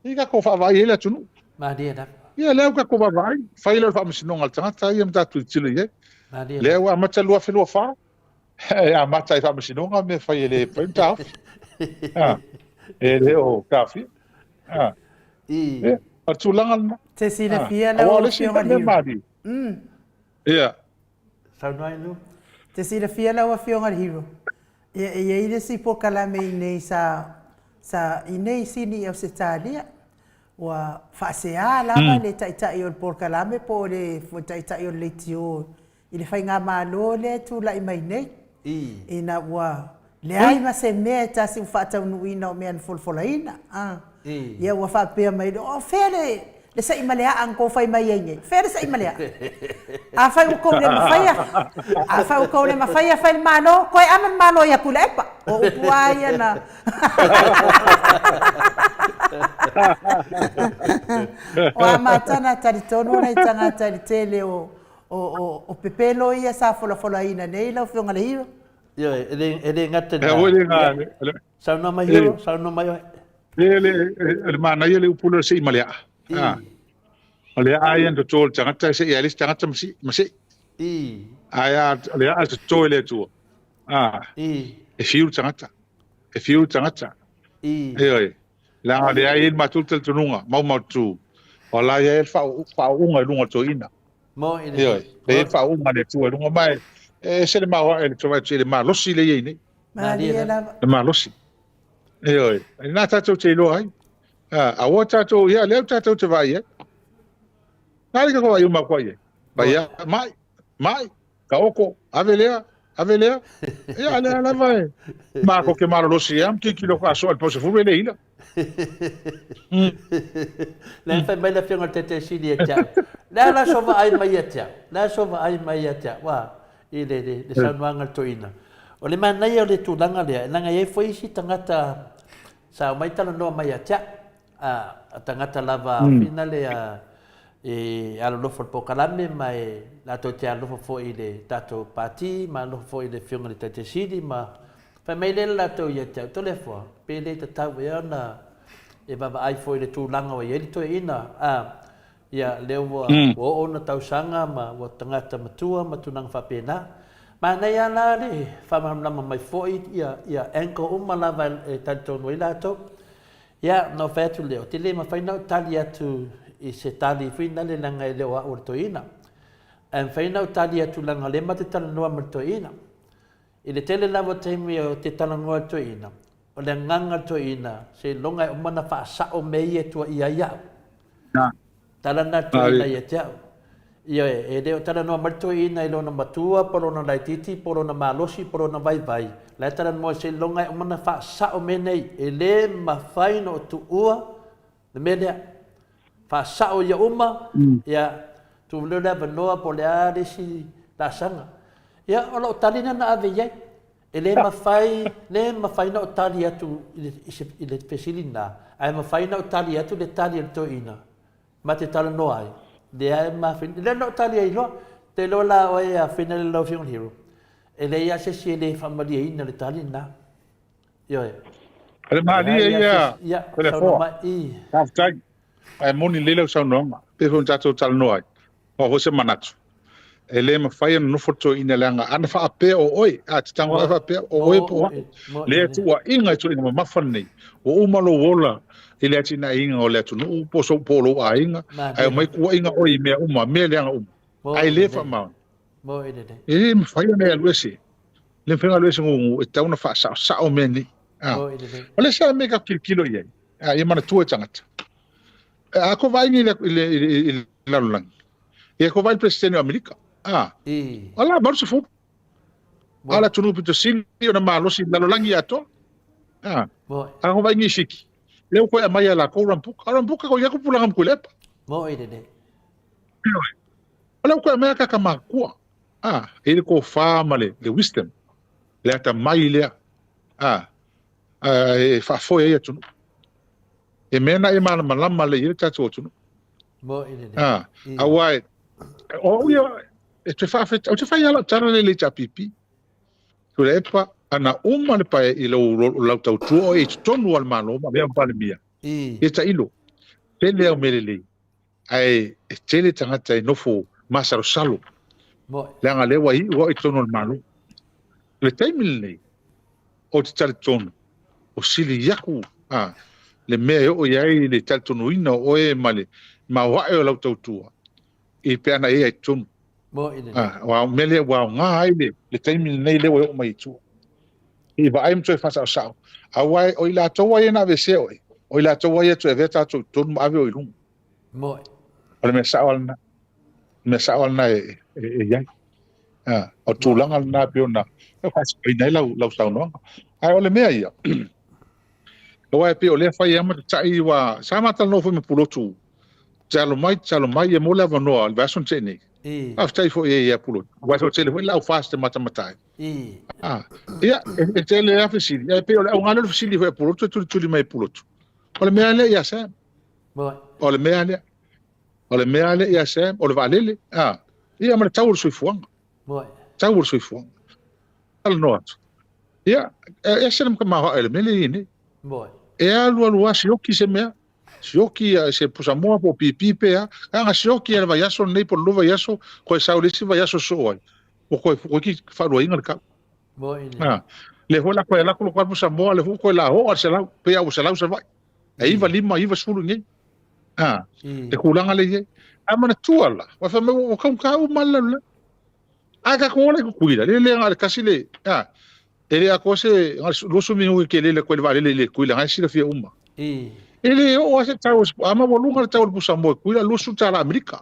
I tatou vaavaai ai le atunuu. Malie lava. Ia, lea ua tatou vaavaai, fai lea o le faamasinoga a le tagata ia ma tatou tilotilo i ai. Malie Lea ua amata le 2024, e amata ai faamasinoga mea fai e le mafai ona taofi. Ah, e le o taofia. Ah. I. Ia, o le tulaga lena. Te silafia Ah, lau aua o le isi Afioga mea Hero. malie. Ia. Saunoa Inu. Te silafia lau Afioga Hero. Ia, e i ai le isi polokalame i inei sa, sa, i inei i Sini i Ausetalia, ua faasea lava le taitai o le polokalame po o le taitai o le leitio i le faigamalo lea e tulai mai nei, ina ua leai ma se mea e tasi ua faataunuuina o mea na folafolaina. Ia ua faapea mai, o fea le Le sa'i ma le a'a na tou fai mai ai nei. Fea le sa'i ma le a'a? Afai ua tou le mafaia, afai ua tou le mafaia fai le Malo, toe ame le Malo ia Tuilaepa. O upu lava ia na O a matana talitonu nai tagata i le tele o o o pepelo ia sa folafolaina nei lau Afioga i le Hero. Ioe, e le e le gata i lena. Ia, saunoa mai Hero, saunoa mai oe. Le, le, le manaia le upu lea o le sei ma le aa. Ah. O le aa ia na toto e le tagata e sei ai le isi tagata ma sei. Ma sei. Ae a, o le aa e toto e le Atua. Ah. E fiu le tagata. E fiu le tagata. Ioe. Leaga o lea e i ai le matou talitonuga maumaututu, o la e i ai le faauuga i luga o le toeaina. Moni lelei. Ioe, e i ai le faauuga a le Atua i luga, ma e ese le maoae i le tauvae i le malosi lea e i ai nei. Malie lava. Le malosi. Ioe, lena tatou te iloa ai. Aua tatou, ia lea tatou te vaai ai. Na le tatou vaai uma atu ai. Vai a mai, mai, taoto, ave lea, ave lea. Ia, lea lava e matou te malolosi lava ma tilotilo faasoa i le pausefulu e le ila. Lea fai mai le afioga i le Taitaisili ia te au, le a la so vaai mai ia te au, le a so vaai mai ia te au, ua, i le, le, le saunoaga a le toeaina. O le manaia o le tulaga lea, leaga e i ai foi isi tagata sa omai talanoa mai ia te au, a tagata lava fina le e alolofa i le polokalame ma e latou te alolofa foi i le tatou pati ma alolofa foi i le afioga i le Taitai Sili ma fai mai lea le latou ia te au, Toleafoa, pe le tatau ea ona e vaavaai foi i le tulaga ua i ai le toeaina, a, ia, lea ua, ua oo ona tausaga ma ua tagata matua ma tulaga faapena. Manaia la le faamalamalama mai foi ia, ia angle uma lava e talitonu ai latou. Ia, ona ou fai atu lea, ou te le mafai ona ou tali atu i se tali foi lale leaga e le o au o le toeaina. Ae mafai ona ou tali atu leaga o lea matou te talanoa ma le toeaina. I le tele lava o taimi ou te talanoa i le toeaina, o le agaga o le toeaina, seiloga e uma ona faasao mea ia e tuuaia ai au. Tala lena a le toeaina ia te au. Ioe, e le o talanoa mai le toeaina i lona matua po o lona laitiiti po o lona malosi po o lona vaivai, la e talanoa seiloga e uma ona faasao mea nei, e le mafai ona ou tuua le mea lea. Faasao ia uma, ia, tuu lea le avanoa po o le a le isi laasaga. Ia, o lau tali lena na ave i ai. E le mafai, le mafai ona ou tali atu i le fesili lena, ae mafai ona ou tali atu le tali a le toeaina ma te talanoa ai, lea e mafai, lea na ou tali ai loa. Te iloa la oe a Fina le lau Afioga i le Hero, e leai lava se isi e le faamalieina le tali lena. Ioe. O le malie ia, Toleafoa. Faafetai. Ae moni lelei lau saunoaga. Pei foi ona tatou talanoa ai, o a foi se manatu, e le mafai ona nofo le toeaina leaga ana faapea o oe, a te tago e faapea o oe po o au, lea tuuaiga i tuuaiga mamafa lenei, ua uma lou ola i le atinaeina o le atunuu po o po o lou aiga, ae omai tuuaiga oe i mea uma, mea leaga uma, ae le faamaoni. E le mafai ona e alu ese, le mafai ona alu ese gugu, e tatau ona faasaosao mea nei. O le isi lava mea e tatou tilotilo i ai, ia manatua e tagata, a tou vaai nei i le lalolagi, ia tou vaai i le Peresetene o Amerika, a, o la 80. A o le atunuu pito sili ona malosi i le lalolagi atoa. A, a tou vaai nei i Fiti, lea ua toe aumai e latou Rambuka. O Rambuka ko ia tupulaga ma Tuilaepa. O lea ua toe aumai a tagata matutua. A, e i ai le tofa ma le wisdom, le atamai lea, a, e faafoe ai atunuu. E mea na e malamalama lelei ai le tatou atunuu. A, aua e, o au ia, e te faafetai, ou te fai lava lau tala lea i le HRPP. Tuilaepa, ana uma le pae i lau, lau tautua o e i totonu o le Malo ma avea ma Palemia, ia tailo, tele au mea lelei, ae e tele tagata e nofo masalosalo, leaga lea ua iu au i totonu o le Malo. O le taimi lenei, ou te talitonu, o sili aku a, le mea e oo i ai le talitonuina o oe ma le maoae o lau tautua, i pe ana e ai totonu. A, o mea lea ua aoga ai le, le taimi lenei lea ua e oo mai i tua. I vaai ma toe faasaosao. Aua o i latou ai na aveesea oe, o i latou ai e toe avea tatou i totonu ma ave oe i luga. O le mea sao lena. O le mea sao lena e i ai. O le tulaga lena e pei ona faasaoina ai lau, lau saunoaga. Ae o le mea ia, aua e pei o lea fai lava ma tatai, ua, sa ma talanoa foi ma Pulotu, tatalo mai, tatalo mai, ia maua le avanoa i le vaiaso na tea nei. Faafetai foi i ai ia Pulotu, aua e toatele foi le au FAST e matamata ai. Ia, e tele lava fesili, ae pei o le auga lea o le fesili foi a Pulotu e tulituli mai e Pulotu. O le mea lea ia Sam. O le mea lea. O le mea lea ia Sam, o le vaalele, a, ia ma le tau o le soifuaga. Tau o le soifuaga. Talanoa atu. Ia, e ese le maoae o le mea lea e i ai nei. E alu alu lava sioki se mea, sioki se pusamoa po o pipi pe a, leaga sioki lava i le vaiaso lenei po o le lua vaiaso, toe sau i le isi vaiaso soo ai, ua toe toeitiiti faaluaina le tau. A, lea foi la toe alu atu le pusamoa, lea foi ua toe laoa le 100, pei lava ua 100 Savaii. E 9, 5, 90 i inei. A, le tulaga lea e i ai. Ae manatua la, ua fai mai ua taugata uma lava le lalolagi. Ae tatou ola i Tutuila, le le na o le tasi le, a, e le atoa se na o le 20 minute te lele atu ai le vaalele i le Tutuila, na e silafia uma. E le oo lava se tau, a maualuga le tau o le pusamoa i Tutuila, $20 Amerika.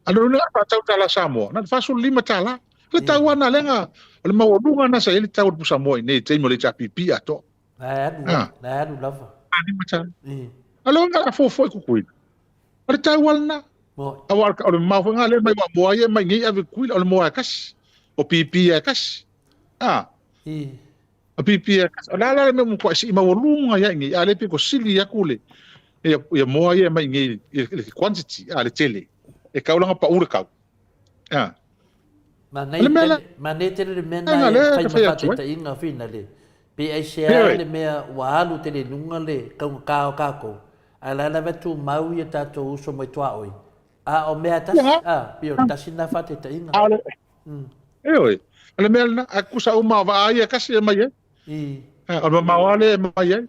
A o le faatau tala Samoa, na o le $45. Le tau lava lena lea, o le maualuga lena sa i ai le tau o le pusamoa i inei i le taimi o le HRPP atoa. Na e alu, na e alu lava. A lea na fuafua i Tutuila. O le tau lava lena. Aua o le mamao foi lena lea mai moa ia mai nei ave i Tutuila, o le moa e tasi. O pipi e tasi. A. O pipi e tasi. O le a la le mea ua matuai sii maualuga ai i inei, a o lea e pito sili atu le ia moa ia mai i inei i le quantity, a le tele. E tau la ona pau le tau. A. Manaia tele le mea lena e fai ma faataitaiga finale. Pe aisea le mea ua alu tele i luga le taugata o tatou, ae o la e lava e tumau ia tatou uso mai tuaoi, a o mea tasi, a, pei o le tasi lena faataitaiga. Ioe, o le mea lena, ae tutusa uma o vaa ia e tasi e aumai ai. O le mamao lava lea e aumai ai.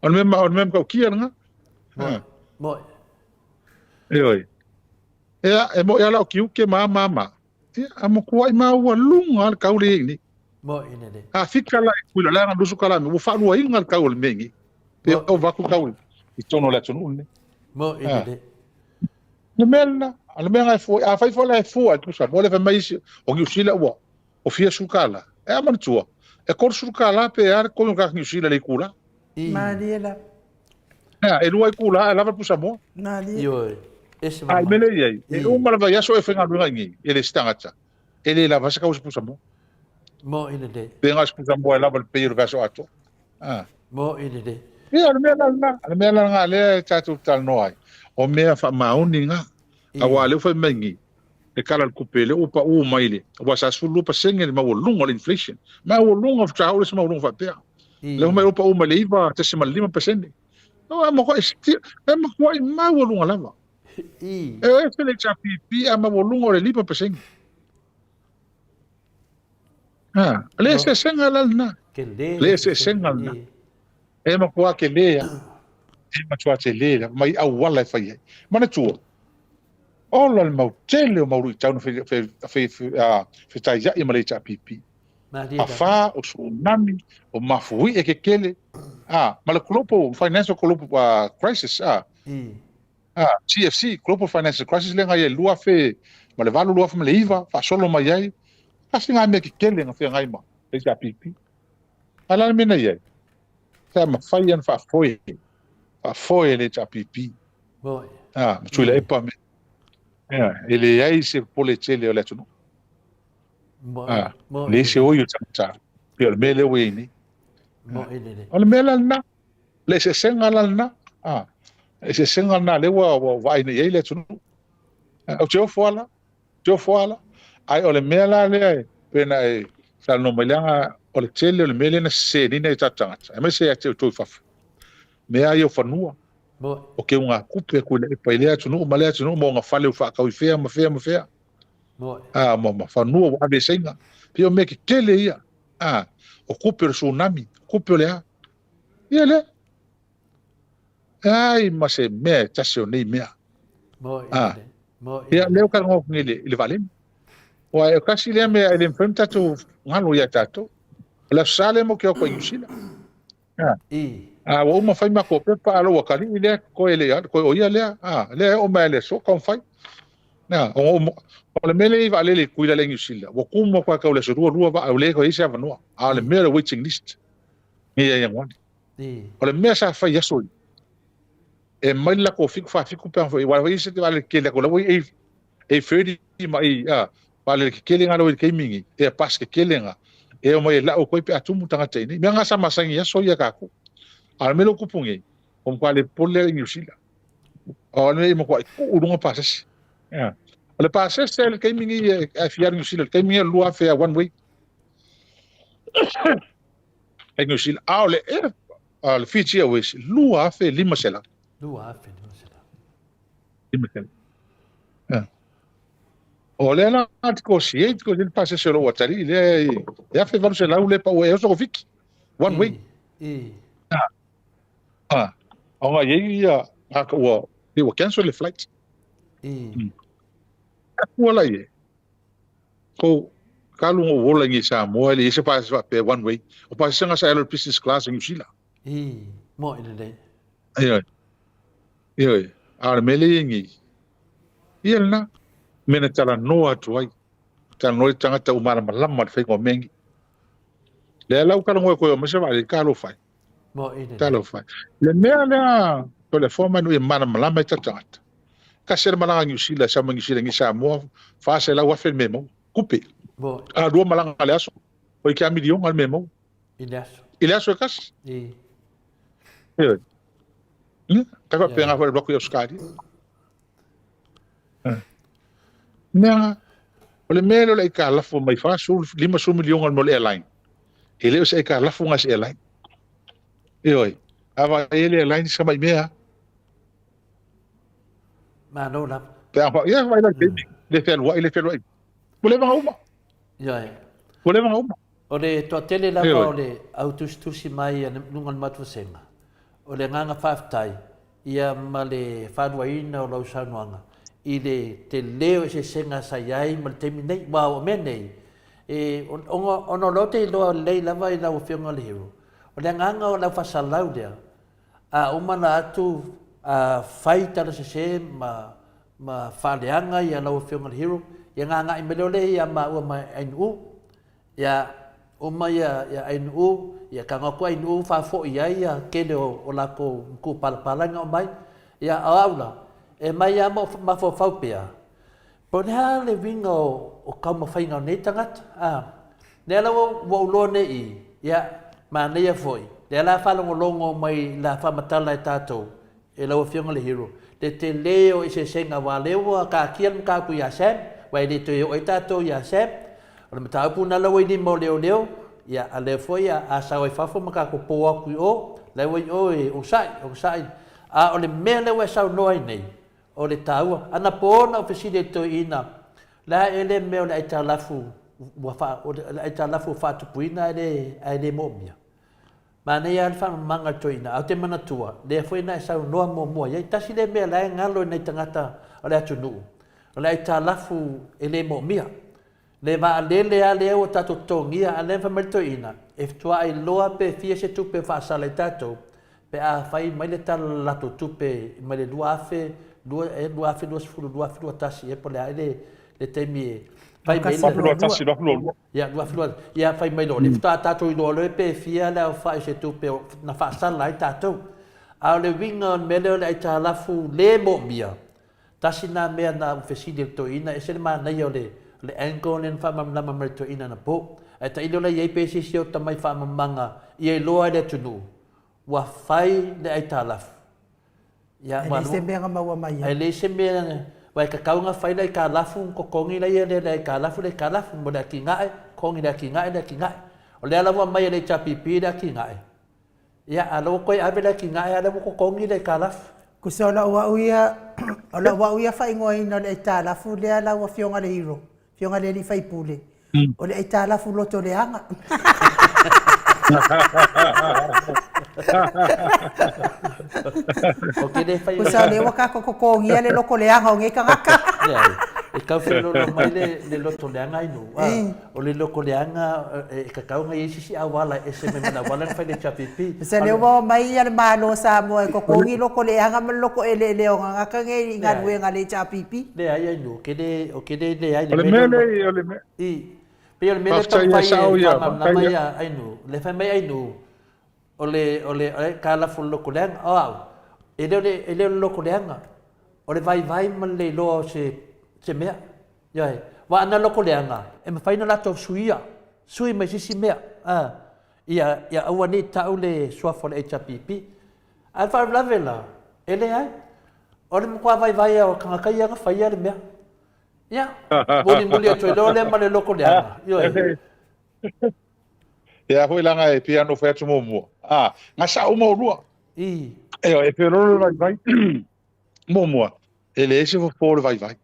O le mea, o le mea matautia lena. Moi. Ioe. Ia, e moi lava lau tiute ma a ma a ma. Ia, a matuai maualuga lava le tau lea e i ai nei. Moi lelei. A fika la i Tutuila, leaga lusu kala ua faaluaina le tau o le mea i nei. Pe ova atu tau i totonu o le atunuu lenei. Moi lelei. Le mea lena, o le mea lena e fua, afai foi la e fua e tusa, mo le fai mai isi, o Niu Sila ua, o fia sefulu tala, e a manatua, e 30 tala pe a le totogi o le tagata Niu Sila i le itula. Malie la. Ea, e lua itula ae lava le pusamoa. Malie. Ioe, ese A i mea lea i ai, e uma le vaiaso e faigaluega i nei, e le isi tagata, e le lava se tau o se pusamoa. Moi lelei. Pe na o se pusamoa e lava le pay o le vaiaso atoa. Ah. Moi lelei. Ia, o le mea la lena, o le mea la lena lea e tatou talanoa ai, o mea faamaoni na. Aua o lea ua fai mai nei, le Tala o le Tupe, lea ua pau mai le, aua sa 12% le maualuga o le inflation. Maualuga, faatoa oo le isi maualuga faapea. Lea mai ua pau mai le 9.5%. E matuai, e matuai maualuga lava. E ese le HRPP a maualuga o le 5%. Ha, le eseesega la lena. Le eseesega lena. E matua tele lava. E matua tele lava mai auala e fai ai. Manatua, ola le mau tele o mau luitau na fetaiai ma le HRPP. Afa, o tsunami, o mafuie kekele, a, ma le global financial global crisis, a, a, GFC, Global Financial Crisis lea na i ai 2008, 2009, faasolo mai ai, tasi na mea kekele na feagai ma le HRPP. A le a le mea na i ai? Sa mafai ona faafoe, faafoe e le HRPP. A, ma Tuilaepa me. Ia, e leai se popole tele o le atunuu. A, leai se oi o tagata. Pei o le mea lea ua i ai nei. O le mea la lena, le eseesega la lena. A, eseesega lena lea ua vaai nei i ai le atunuu. Ou te ofo lava la, ou te ofo lava la. Ae o le mea la lea e pei ona e talanoa mai leaga o le tele o le mea lea na sese nei nai o tatou tagata, aemaise ia te outou i fafo. Mea ia o fanua, o keugatupe Tuilaepa i lea atunuu ma lea atunuu ma ona fale ua faatau i fea ma fea ma fea. A, ma fanua ua ave i Saina. Pei o mea tetele ia. A, o tupe o le tsunami, o tupe o le a. Ia lea. E ai ma se mea e tasi o nei mea. A, ia lea ua talanoa atu nei i le vaalele. Aua e tasi lea mea e le mafai ona tatou galo ia tatou. O le Aso Sa lea matou te o atu ai i Niu Sila. A, ua uma fai matou pepa, a ua kalii lea, toe le toe o ia lea. A, lea e oo mai le aso taumafai. Na, o, o le mea lea i vaalele i Tutuila lea i Niu Sila, ua tumu atu lava tau le aso lua, lua vaa, ua le toe i ai se avanoa. A o le mea o le waiting list, nei ia Ianuari. O le mea sa fai i aso ia, e mai le latou 7 47 pe a foi, aua e i ai se vaalele kekele atu, la ua i ai A30 ma A, vaalele kekele nga la ua i le taimi lenei, Airbus kekele nga, e omai e lau atu ai pe a tumu tagata i inei. Mea nga sa masani i aso ia tatou. A o le mea lea ua tupu nei, ua matua le popole lea i Niu Sila. O le mea i matuai tuu i luga pasese. O le pasese i le taimi lenei e fia alu i Niu Sila, i le taimi lenei o le 2000 one way. I Niu Sila. A o le Air, le Fiji Airways, 2500. 2500. 500. O lea la te kosi ai, te kosi ai le pasese o lou atalii lea e 1800 lea pau ai e oso ko Fiti. One way. Ah, ona i ai ia tagata ua pei ua cancel le flight. Ua la ie. Ko kalu ngo wola ngi Samoa le se pa se faapea one way. O pasesega sa elo business class i New Zealand. I, mo i lelei. Ioe. Ioe. A o le mea lea e i ai, ia lena, mea na talanoa atu ai, talanoa i tagata ua malamalama i le faiga o mea nei. Lea la ua talanoa e koe o mai se vaalele, talofa e. Mo i lelei. Talofa e. Le mea lea, o le afoa mai nuu ia malamalama ai tatou tagata. Tasi le malaga Niu Sila, sau mai Niu Sila i Samoa, 400,000 le mea e maua. Tupe. Mo. A lua malaga i le aso, oi ke a miliona le mea e maua. I le aso. I le aso e tasi. I. Ioe. Ia, tai faapena foi le alu atu i Ausetalia. Mea, o le mea lea o le aitalafu mai 40, 50 miliona mo le airline. E le o se aitalafu lena i se airline. Ioe, a vaai ai le airline sa mai mea. Malo lava. Pe a ia vai la taimi, le fealuai, le fealuai. Ua leva ona uma. Ioe. Ua leva ona uma. O le toatele lava o le au tusitusi mai a luga o le matou vasega, o le agaga faafetai ia ma le faaluaina o lau saunoaga i le tele o eseesega sa i ai ma le taimi nei. Aua o mea nei, e, ona o lea ou te iloa lelei lava i lau Afioga le Hero, o le agaga o le au faasalalau lea, a uma ona atu a fai tala sese ma ma faaleaga ia lau Afioga le Hero, ia ona agai mai loa lea ia maua ma Ainuu, Ia uma ia ia Ainuu, ia tago atu Ainuu faafoi ai ia tele o o latou matupalapala ina omai. Ia o au la, e mai lava ma ou mafaufau pea, po o le a le uiga o o taumafaiga o nei tagata, a. Lea la ua ou iloa nei i, ia, manaia foi, lea la faalogologo mai la faamatala e tatou, e lau Afioga le Hero, le tele o eseesega aua o lea ua taatia le mataupu ia Sam, aua e le toe oo ai tatou ia Sam. O le mataupu lena la ua i lima o leoleo, ia a lea foi a sao ai fafo ma tatou po atu i o, la ua i o e onosai, onosai. A o le mea lea ua e saunoa ai nei, o le taua. Anapo na ou fesili ai i le toeaina, le a ea lea mea o le aitalafu ua faa, o le aitalafu ua faatupuina ae le, ae le moomia? Manaia lava le faamamaga a le toeaina, ae ou te manatua, lea foi na e saunoa muamua i ai, tasi lea mea la e galo i nai tagata o le atunuu, o le aitalafu e le moomia. Le vaalele lava lea ua tatou totogia, a o lea na fai mai le toeaina, e faatoa iloa pe fia se tupe e faasala i tatou pe a fai mai le tala o le latou tupe mai le 2000, 2020, 2021 ea po o le a ea le taimi e fai mai ai le... 2021, 2022. Ia, 2022, ia fai mai loa lea, faatoa tatou iloa loa pe fia le aofai o se tupe na faasala ai tatou. A o le uiga o le mea lea o le aitalafu le moomia, tasi lena mea na ou fesili ai i le toeaina, e ese le manaia o le le angle lea na faamalamalama mai e le toeaina anapo. Ae tailo la i ai pe se isi o tamai faamalamalamaga ia iloa ai le atunuu ua fai le aitalafu. Ia, e leai se mea na maua mai ai. E leai se mea, aua e tatau ona fai le aitalafu ona totogi laia lea le aitalafu le aitalafu mo le atinae, totogi le atinae le atinae. O lea la ua aumai e le HRPP le atinae, ia a o lea ua toe ave le atinae a o lea ua totogi le aitalafu. Tusa o lau au ia, o lau au ia faaigoaina o le aitalafu lea lau Afioga le Hero, Afioga i le alii faipule, o le aitalafu loto leaga. Tusa o lea ua tatou totogia le loto leaga o nei tagata. E tau feoloolo mai le loto leaga ai nuu. O le loto leaga e tatau ona i ai se isi auala e ese mai ma le auala na fai e le HRPP. Tusa lea ua omai le Malo o Samoa e totogi loko leaga ma le loko eleele o tagata nei i galuega a le HRPP. Leai ai nuu, ke le, o ke le leai le mea lea. O le mea lea, o le mea. I, pei o le mea lea taumafai e faamalamalama ia ai nuu, le fai mai ai nuu, o le, o le aitalafu o le loko leaga. O au, e le o le, e le o le loko leaga, o le vaivai ma le le iloa o se, se mea. Ioe. Aua ana loko leaga, e mafai ona latou suia, sui mai se isi mea, a, ia, ia aua ne i tau le suafa o le HRPP. A o le faalavelave la, e leai. O le matua vaivai lava o tagata ia na faia le mea. Ia, mulimuli atu ai loa lea ma le loko leaga. Ioe. Ia foi leaga e pei lava ona ou fai atu muamua, a, na sao uma oulua. I. Ioe, e feoloolo le vaivai. Muamua, e leai se fofo o le vaivai.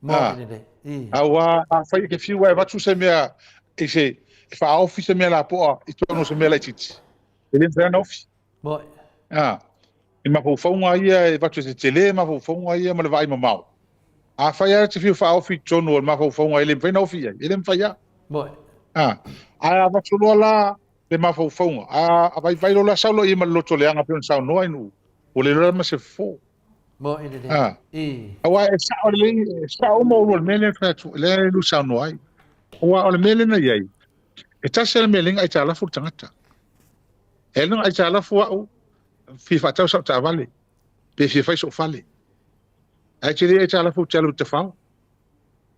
Mo le lelei. I. Aua afai e te fiu e avatu se mea i se, e faaofi se mea lapoa i totonu o se mea laitiiti, e le mafai ona ofi. Moni. A, i mafaufauga ia e avatu e tetele mafaufauga ia ma le vaai mamao. Afai lava e te fia faaofi i totonu o le mafaufauga e le mafai ona ofi i ai, e le mafai lava. Moni. A, ae a avatu loa la le mafaufauga, a vaivai loa la sau loa i ai ma le loto leaga e pei ona saunoa i nuu, ua le iloa la ma se fofo. Moni lelei. A, I. aua e sao lelei, e sao uma oulua i le mea lea e fai atu, lea e lu saunoa ai. Aua o le mea lea na i ai, e tasi lava le mea e le aitalafu le tagata. E alu na aitalafu au, fia faatau sau taavale, pe fia fai sou fale. Ae te le aitalafu ou te alu i tafao.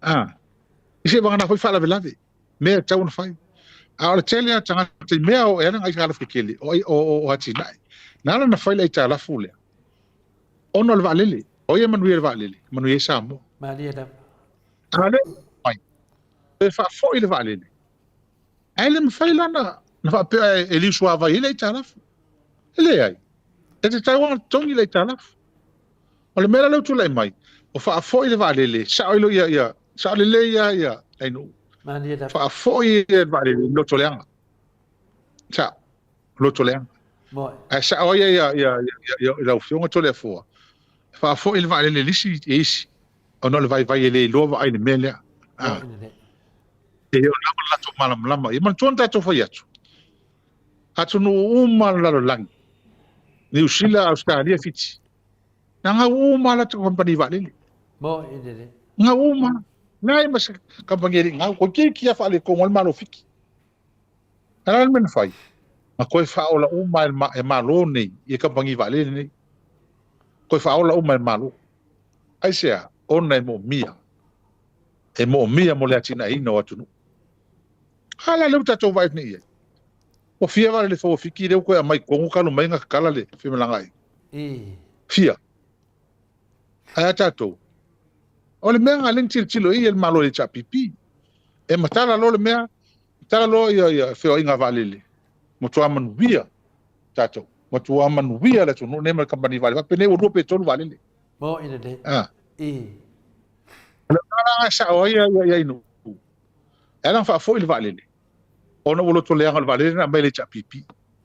A, i se vagana foi faalavelave, mea e tatau ona fai. A o le tele o tagata i mea o e ala aitalafu kekele, o, o, o, o atinae. Na ala na fai le aitalafu lea, ona o le vaalele. O ia manuia le vaalele, manuia ai Samoa. Malie lava. A le mai, e faafoi le vaalele. Ae le mafai la na faapea e liusuavai ai le aitalafu. E leai. E tatau ona totogi le aitalafu. O le mea la lea ua tulai mai, ua faafoi le vaalele, sao ai ia, ia, sao lelei ia, ia, Ainuu. Malie lava. Faafoi le vaalele i lotoleaga. Sao, lotoleaga. Moni. Ae sao ai ia, ia, ia, ia, ia, lau Afioga Toleafoa, faafoi le vaalele i isi, i isi, ona o le vaivai e le iloa vaai i le mea lea. Ah. Moni lelei. E le o lava le latou malamalama. Ia manatua na tatou fai atu. Atunuu uma o le lalolagi, Niu Sila, Ausetalia, Fiti, na gau uma latou kamupani vaalele. Moni lelei. Gau uma. Leai ma se kamupani e le i gau. Toeitiiti lava faaletonu ai le Malo o Fiti. A o le a le mea na fai? Na toe faaola uma e Malo nei ia kamupani vaalele nei. Toe faaola uma e Malo. Aisea? Ona e moomia. E moomia mo le atinaeina o atunuu. A la lea ua tatou vaai atu nei i ai. Ua fia vaalele fou a Fiti lea ua toe aumai i totonu talu mai na tatala le femalagaai. Fia. Ae a tatou? O le mea lena lea na tilotilo i ai le Malo o le HRPP. E matala loa le mea, matala loa ia, ia feoaiga a vaalele. Matua manuia tatou. Matua manuia le atunuu nei ma le kamupani vaalele. Faapenei ua lua pe tolu vaalele. Moni lelei. Ah. I. O le mea la e sao ai ia, ia, ia nuu. E ala ona faafoi le vaalele, ona ua loto leaga o le vaalele na aumai e le HRPP.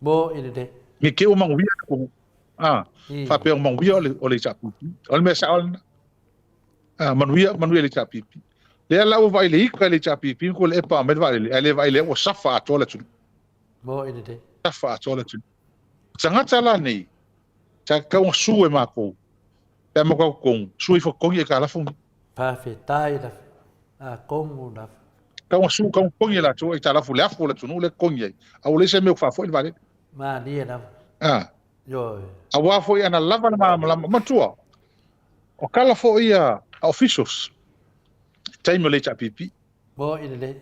Moni lelei. Ne i te i ua manuia le atunuu. Ah, faapea ua manuia o le, o le HRPP. O le mea sao lena. Ah, manuia, manuia le HRPP. Lea la ua vaai le ita i le HRPP, ma le epa aumai le vaalele, ae le vaai lea ua safa atoa le atunuu. Moni lelei. Safa atoa le atunuu. Tagata la nei, sa tatau ona sue e matou, pe a matou totogi, sue ifo totogi aitalafu nei. Faafetai lava. Atonu lava. Tatau ona sue, tatau ona totogi e latou aitalafu le afu o le atunuu lea e totogi ai, a ua leai se mea ua faafoi le vaalele. Malie lava. A. Ioe. Aua foi ana lava le malamalama. Manatua, o tala foi ia a officials i taimi o le HRPP. Moni lelei.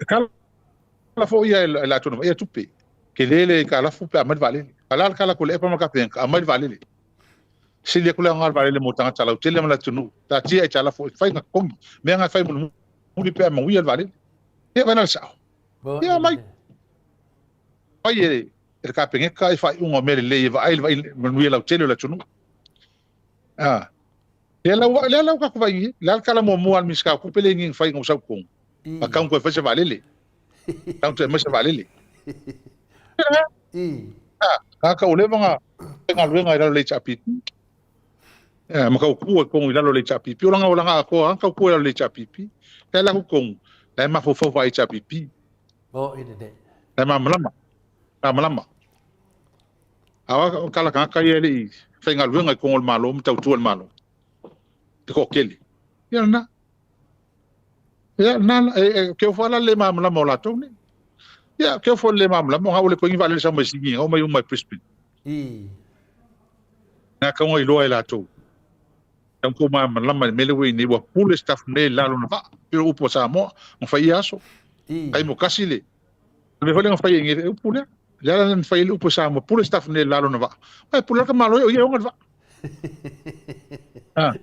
E kala foi ia e latou na vaaia tupe. Tele le aitalafu pe a aumai le vaalele. A o le a le kala atu a le EPA ma le Kapeneta, aumai le vaalele. Sili atu le aoga o le vaalele mo tagata lautele ma le atunuu. Taatia aitalafu e fai na totogi. Mea na e fai mulimuli pe a manuia le vaalele. Ia vaai la le sao. Ia aumai. Fai e le Kapeneta i faaiuga o mea lelei e vaai le manuia lautele o le atunuu. A. Lea la ua, lea la ua tatou vaai nei, le a le tala muamua a le Minisita o Tupe lea i na fai ina ua sau i totonu? A tau toe fai se vaalele. Tau toe aumai se vaalele. A, tagata ua leva ona faigaluega i lalo o le HRPP. Ma tautua i totonu i lalo o le HRPP. O lana olaga atoa lava na tautua i lalo o le HRPP. Lea la totonu, la e mafaufau faa-HRPP. La e malamalama. Malamalama. A o tala tagata ia e le i faigaluega i totonu o le Malo ma tautua i le Malo, e toatele. Ia lena. Ia lena, e keu foi la le malamalama o latou nei. Ia keu foi le malamalama, o le koe ni vaalele sau mai Sini, o mai uma i Brisbane. Nā kaunga iloa e latou. Tau kou malamalama i le mea lea ua i ai nei, ua pule staff nei i lalo o na vaa. Pei o upu a Samoa, na fai ia aso. Kai mo kasi le. O le mea foi lea na fai ai nei le upu lea. Le ala lea na fai ai le upu a Samoa, pule staff nei i lalo o na vaa. Ai pule la ka malo e o ia e ona le vaa. Ah.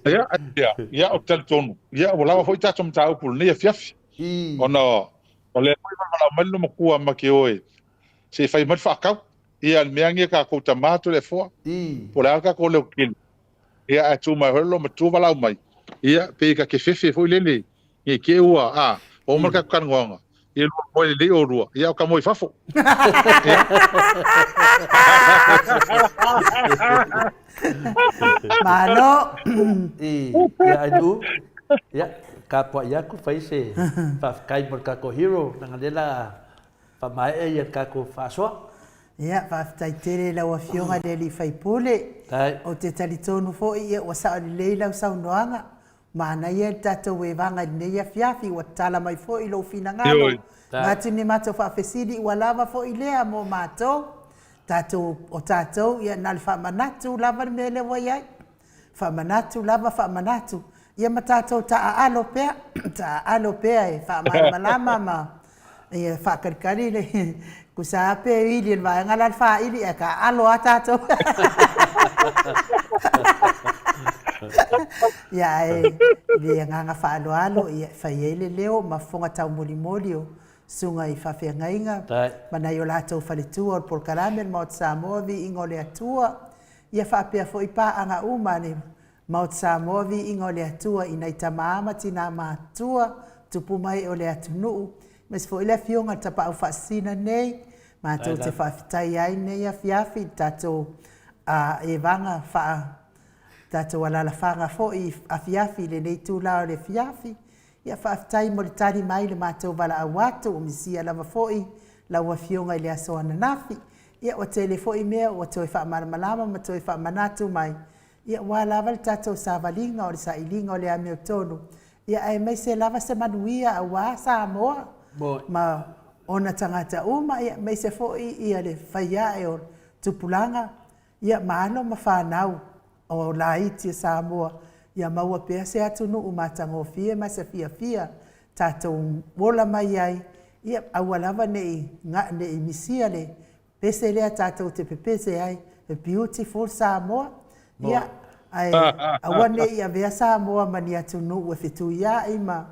Ia, ia, ia, ou te talitonu. Ia, ua lava foi tatou mataupu i lenei afiafi. Ona o lea foi e valavalao mai le loomatua ma ke oe se i fai mai le faatau. Ia, le mea agi e tatou tama Toleafoa, po o le a le tatou leo tetele. Ia, ae tu mai foi le loomatua valaau mai. Ia, pei ta te fefe foi lele, ne i te i ua, a, ua uma le tatou talanoaga. Ia lua moe lelei oulua, ia o ka moe i fafo. Ia. Malo. I, ia Ainu, ia, kapuaʻi aku fai se faafetai mo le tatou hero, leaga lea la faamaea ia le tatou faasoa. Ia, faafetai tele i lau Afioga i le alii faipule. Ou te talitonu foi ia ua sao lelei lau saunoaga. Manaia le tatou evaga i lenei afiafi, ua tatala mai foi lou finagalo. Avatu ni matou faafesili ua lava foi lea mo matou. Tatou, o tatou, ia na o le faamanatu lava le mea lea ua i ai. Faamanatu lava, faamanatu, ia ma tatou taaalo pea, taaalo pea e faamalamalama ma ia faakalikali le tusa lava pe ili e le vaega la le faili ae taaalo lava tatou. Ia ae i le agaga faaaloalo ia e fai ai le leo ma fofoga taumolimoli o susuga i faafeagaiga ma nai o latou faletua o le polokalame o le Maota Samoa Viiga o le Atua ia faapea foi paaga uma a le Maota Samoa Viiga o le Atua i nai tama ma tina matutua tupu mai o le atunuu, aemaise foi le Afioga i le Tapaau Faasisina nei, matou te faafetai ai lenei afiafi i le tatou evaga faa tatou alalafaga foi afiafi i lenei itula o le afiafi. Ia faafetai mo le tali mai i le matou valaau atu, ua misia lava foi lau Afioga i le aso ananafi. Ia ua tele foi mea ua toe faamalamalama ma toe faamanatu mai, ia aua lava le tatou savaliga o le sailiga o le amiotonu, ia aemaise lava se manuia aua Samoa ma ona tagata uma, ia aemaise foi ia le fai ae o tupulaga, ia ma alo ma fanau o laiti a Samoa, ia maua pea se atunuu matagofie ma se fiafia tatou ola mai ai, ia aua lava ne i misia le pese lea tatou te pepese ai, a beautiful Samoa, ia, ae aua ne i avea Samoa ma ni atunuu e fetuiai ma,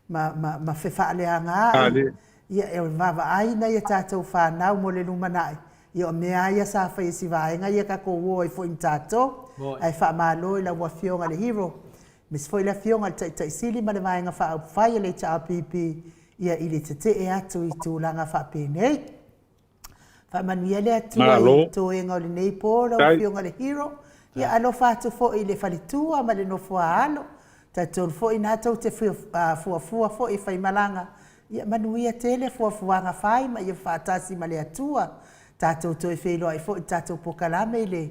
ma, ma, ma fefaaleagaai, ia, e vaavaai nai a tatou fanau mo le lumanai, ia o mea lava ia sa fai e si vaega ia tatou o ai foi ma tatou, ae faamalo i lau Afioga i le Hero, aemaise foi le Afioga i le Taitai Sili ma le Vaega Faaupufai a le HRPP, ia i le tetee atu i tulaga faapenei. Faamanuia le Atua i toega o lenei po lau Afioga le Hero. Ia alofa atu foi i le faletua ma le nofo a alo. Talitonu foi na tou te fuafua foi e faimalaga. Ia manuia tele fuafuaga fai ma ia faatasi ma le Atua. Tatou toe feiloai foi i le tatou pokalame i le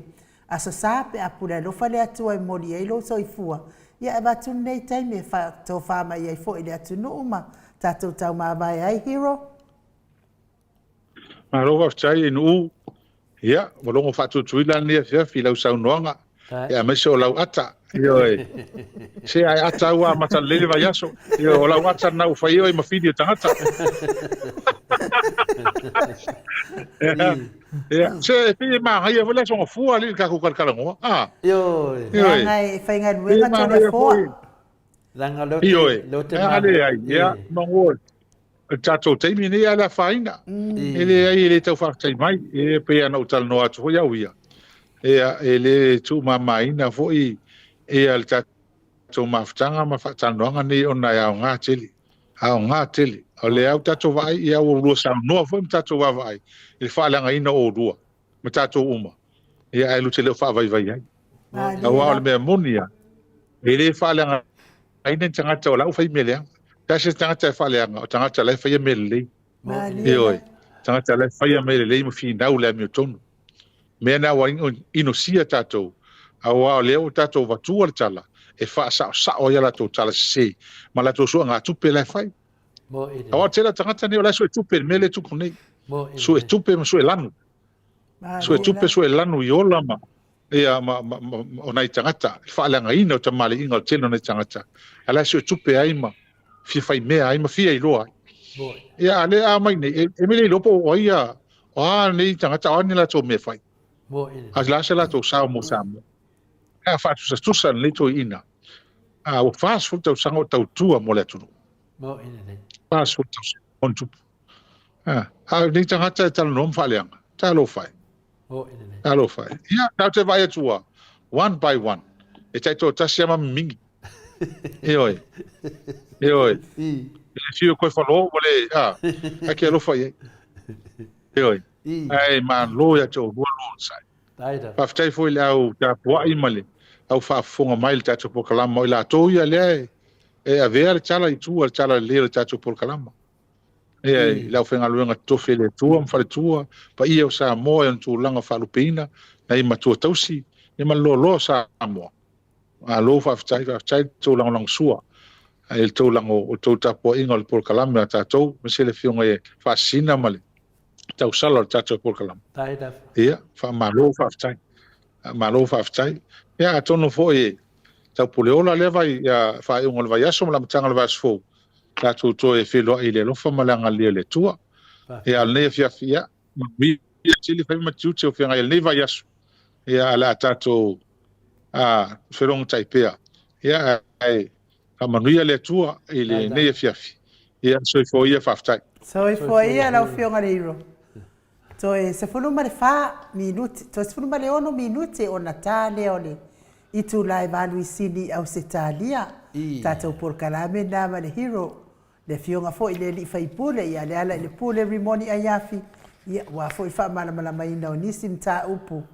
Aso Sa pe a pule alofa le Atua e momoli ai lou soifua. Ia avatu lenei taimi e faatofa mai ai foi i le atunuu ma tatou taumavae ai Hero. Malo faafetai i Nuu. Ia, ua logo faatutuila lenei afiafi i lau saunoaga, ia aemaise o lau ata. Ioe. Se ae ata ua amata lelei le vaiaso. Ioe, o lau ata lena ua fai ai oe ma fili o tagata. Ia, se e pei e manaia foi le aso Gafua alii le tatou talatalanoa. Ah. Ioe. Leaga e faigaluega toleafoa. Leaga o lea ou te Ioe. Leai, ia, manu o le tatou taimi nei a le afaina. E leai, e le tau faafetai mai. E pei ona ou talanoa atu foi au ia, ia, e le tuumamaina foi ia le tatou mafutaga ma faatalanoaga nei ona e aoga tele. Aoga tele. O lea ua tatou vaai, ia ua lua saunoa foi ma tatou vaavaai i le faaleagaina o oulua ma tatou uma, ia ae lua te le o faavaivai ai. Aua o le mea moni lava, e le faaleagaina ni tagata o la ua fai mea leaga. Tasi le tagata e faaleaga, o tagata la e faia mea lelei. Ioe, tagata la e faia mea lelei ma finau le amiotonu. Mea na ua inosia tatou, aua o lea ua tatou avatua le tala e faasaosao ai a latou tala sese ma latou suegatupe la e fai. Aua o le tele o tagata nei o la e suetupe i le mea lea e tupu nei. Suetupe ma suelanu. Suetupe, suelanu i ola ma ia ma, ma, ma, o nai tagata, le faaleagaina o tamaliiga o le tele o nai tagata, a la e suetupe ai ma fia fai mea ai ma fia iloa ai. Ia, a lea a mai nei, e, e mele iloa po o ai a, o a nei tagata, o a ni latou mea fai. A la se latou sao mo Samoa. A faatusatusa lenei toeaina, a ua 40 tausaga o tautua mo le atunuu. 40 tausaga ona tupu. A, a nei tagata e talanoa ma faaleaga, talofa e. Talofa e. Ia, tatou te vaai atu lava, one by one, e taitoatasi lava ma mimigi. Ioe. Ioe. E fiu e koe falo ua le, a, ae ke alofa i ai. Ioe. Ae malo ia te oulua lo onosai. Faafetai foi i le au tapuai ma le au faafofoga mai i le tatou polokalama. O i latou ia lea e, e avea le tala i tua, le tala lelei o le tatou polokalama. Ia, i le aufaigaluega totofi e le Atua ma faletua, paia o Samoa i ona tulaga faalupeina, nai matua tausi, ia ma le loaloa o Samoa. Malo faafetai, faafetai le tou lagolagosua i le tou lago, o le tou tapuaiga o le polokalame a tatou, aemaise le afioga i Faasisina ma le tausala o le tatou polokalame. Ia, faamalo faafetai. Faamalo faafetai. Ia, atonu foi e taupuleola lea vai, ia, faaiuga o le vaiaso ma le amataga o le vaiaso fou, tatou toe feiloai i le alofa ma le agalelei o le Atua. Ia, a o lenei afiafi, ia, manuia tele faiva ma tiute o feagai ai lenei vaiaso. Ia, ae o le a tatou a felogotai pea. Ia, ae faamanuia le Atua i lenei afiafi. Ia, soifua ia, faafetai. Soifua ia lau Afioga le Hero. Toe 14 minute, toe 16 minute ona ta lea o le itula e 8 i Sini i Ausetalia. Tatou polokalame lena ma le Hero. Le Afioga foi i le Alii Faipule, ia Leala i le Pule Rimoni Aiafi, ia, aua foi le faamalamalamaina o nisi mataupu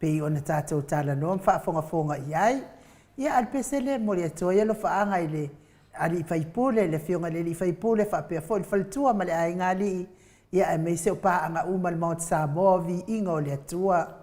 pei ona tatou talanoa ma faafogafoga i ai. Ia, a o le pese lea e momoli atu ai alofaaga i le Alii Faipule, le Afioga i le Alii Faipule faapea foi le faletua ma le aiga alii, ia, aemaise o paaga uma a le Maota Samoa, viiga o le Atua.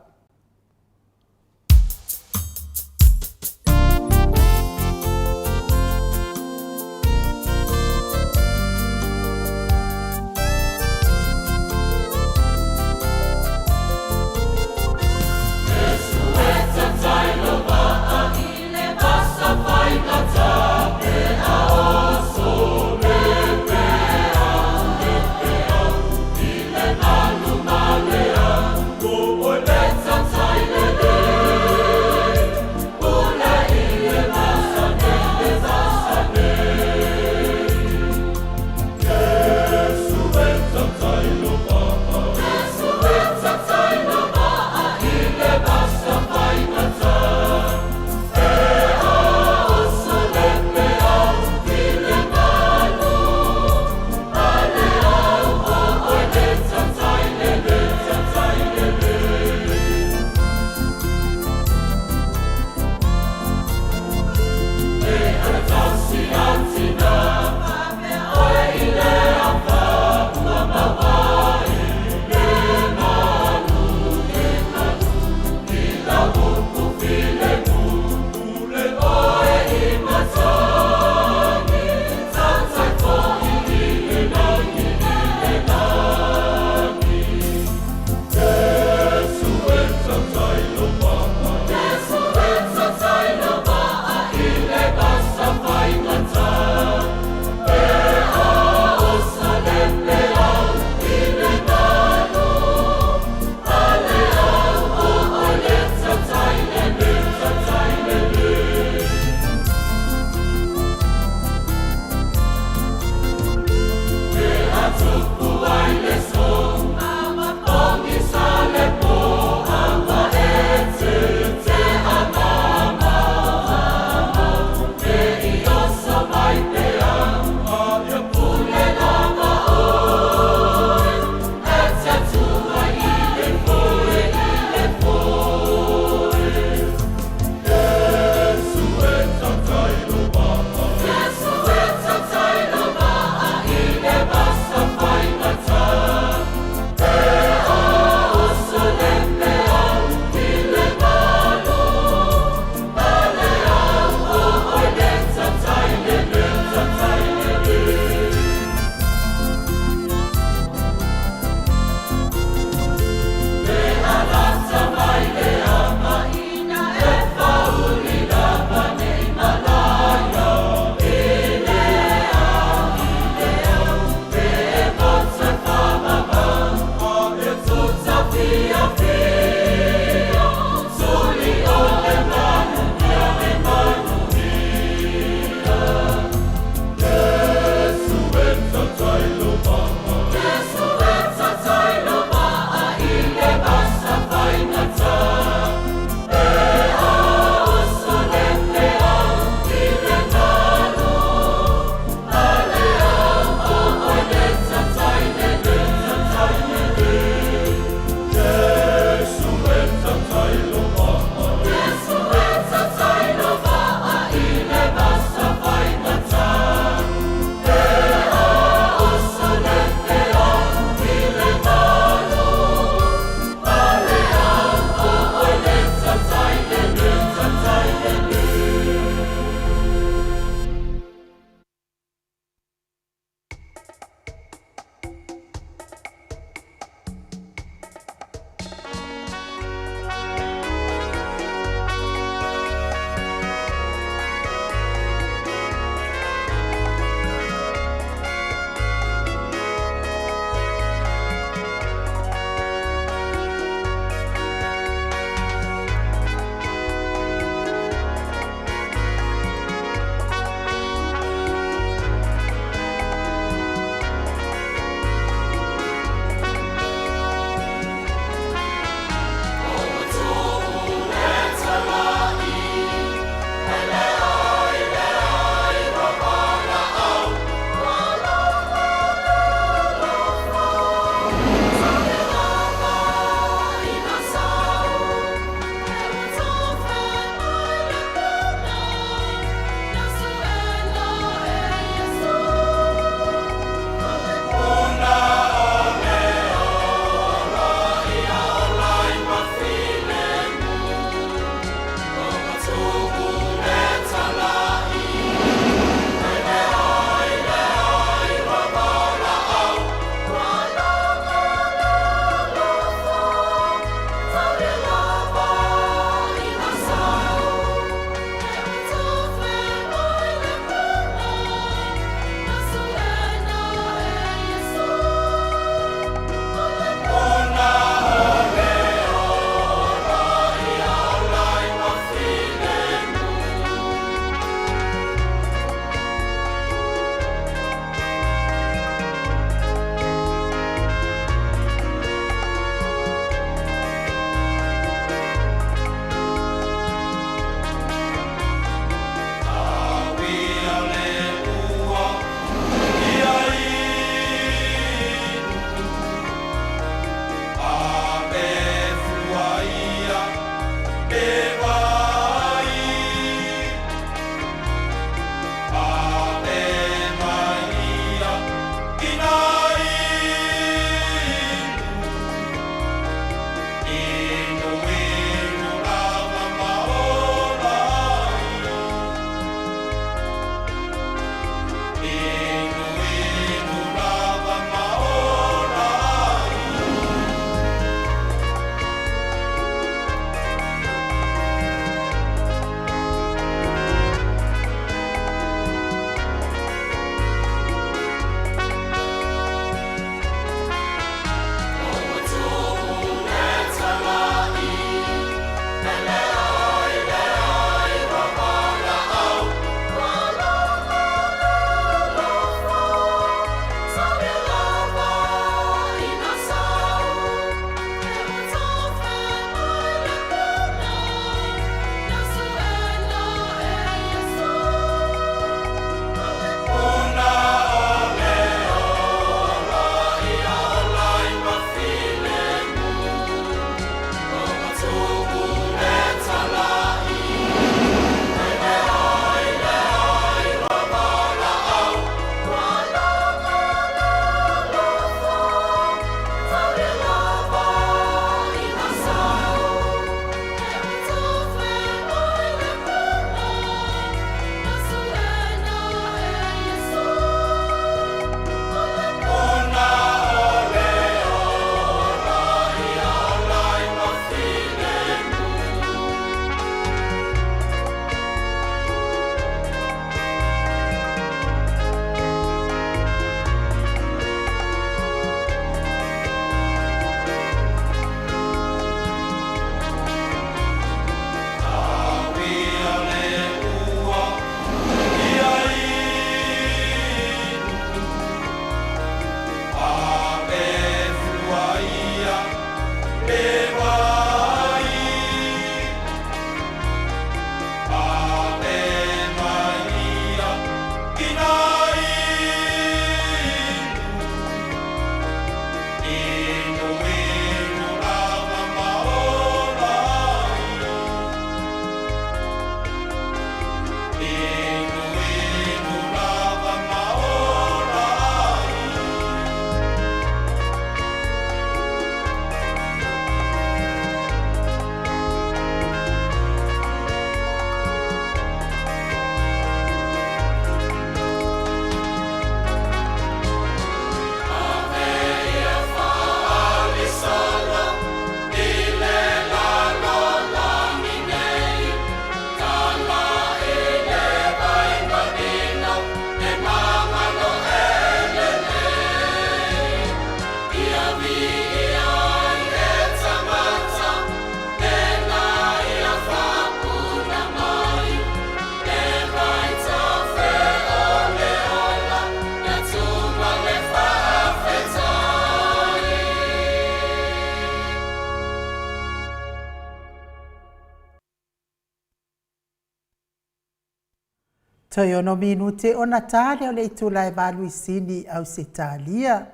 Toe ono minute ona ta lea o le itula e valu i Sini, Ausetalia.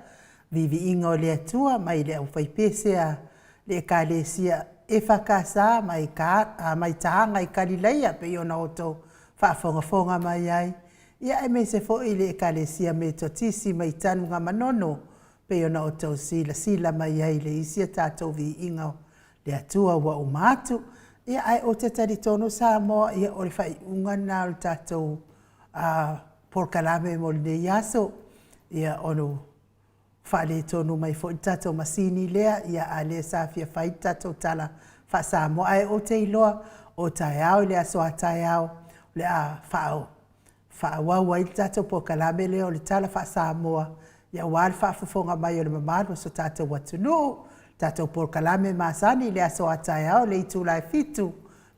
Viiviiga o le Atua mai le aufaipese a le Ekalesia EFKS mai ka, mai Taga i Kalilaia pei ona outou faafogafoga mai ai, ia aemaise foi le Ekalesia Metotisi mai Tanugamanono pei ona outou silasila mai ai i le isi a tatou viiga o le Atua ua uma atu. Ia, ae ou te talitonu Samoa, ia o le faaiuga lena o le tatou polokalame mo lenei aso. Ia, ona faaletonu mai foi le tatou masini lea, ia a lea sa fia fai le tatou tala faa-Samoa, ae ou te iloa o taeao i le aso a taeao o le a faaauau ai le tatou polokalame lea o le Tala Faa-Samoa, ia aua le faafofoga mai o le mamalu o so tatou atunuu. Tatou polokalame masani i le aso a taeao i le itula e 7,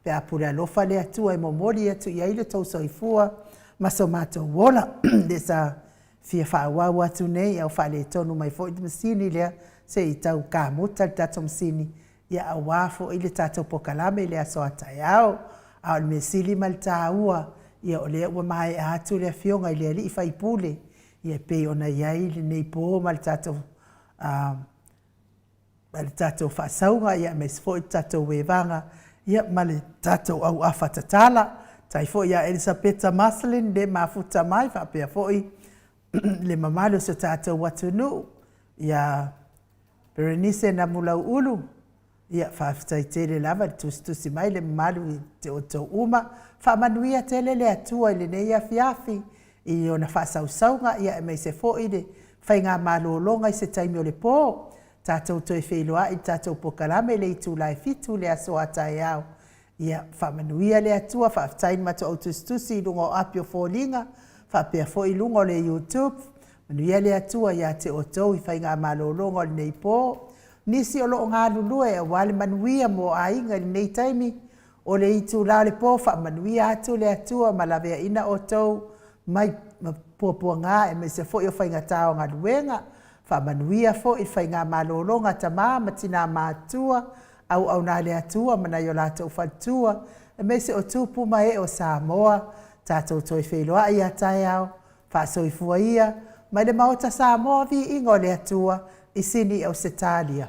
pe a pule alofa le Atua e momoli atu i ai le tou soifua ma so matou ola. Lea sa fia faaauau atu nei, a ua faaletonu mai foi le masini lea, se i tau kamuta le tatou masini, ia aua foi le tatou polokalame i le aso a taeao. A o le mea sili ma le taua, ia o lea ua maea atu le afioga i le alii faipule, ia e pei ona i ai lenei po ma le tatou ma le tatou faasauga, ia aemaise foi le tatou evaga, ia ma le tatou auafa tatala. Faafetai foi ia Elisapeta Maslin le mafuta mai, faapea foi le mamalu o si o tatou atunuu, ia Berenice Namulauulu, ia faafetai tele lava i le tusitusi mai le mamalu i te outou uma. Faamanuia tele le Atua i lenei afiafi i ona faasausauga, ia aemaise foi le faigamalologa i se taimi o le po. Tatou toe feiloai i le tatou polokalame i le itula e 7 i le aso a taeao. Ia faamanuia le Atua, faafetai i le matou au tusitusi i luga o api o foliga, faapea foi i luga o le YouTube. Manuia le Atua ia te outou i faigamalologa o lenei po. Nisi o lo o galulue aua le manuia mo aiga i lenei taimi o le itula o le po, faamanuia atu le Atua ma laveaina outou mai puapuaga aemaise foi o faigata o galuega. Faamanuia foi i faigamalologa a tama ma tina matutua, auauna a le Atua ma nai o latou faletua, aemaise o tupu ma ee o Samoa. Tatou toe feiloai a taeao, faasoifua ia mai le Maota Samoa, viiga o le Atua i Sini Ausetalia.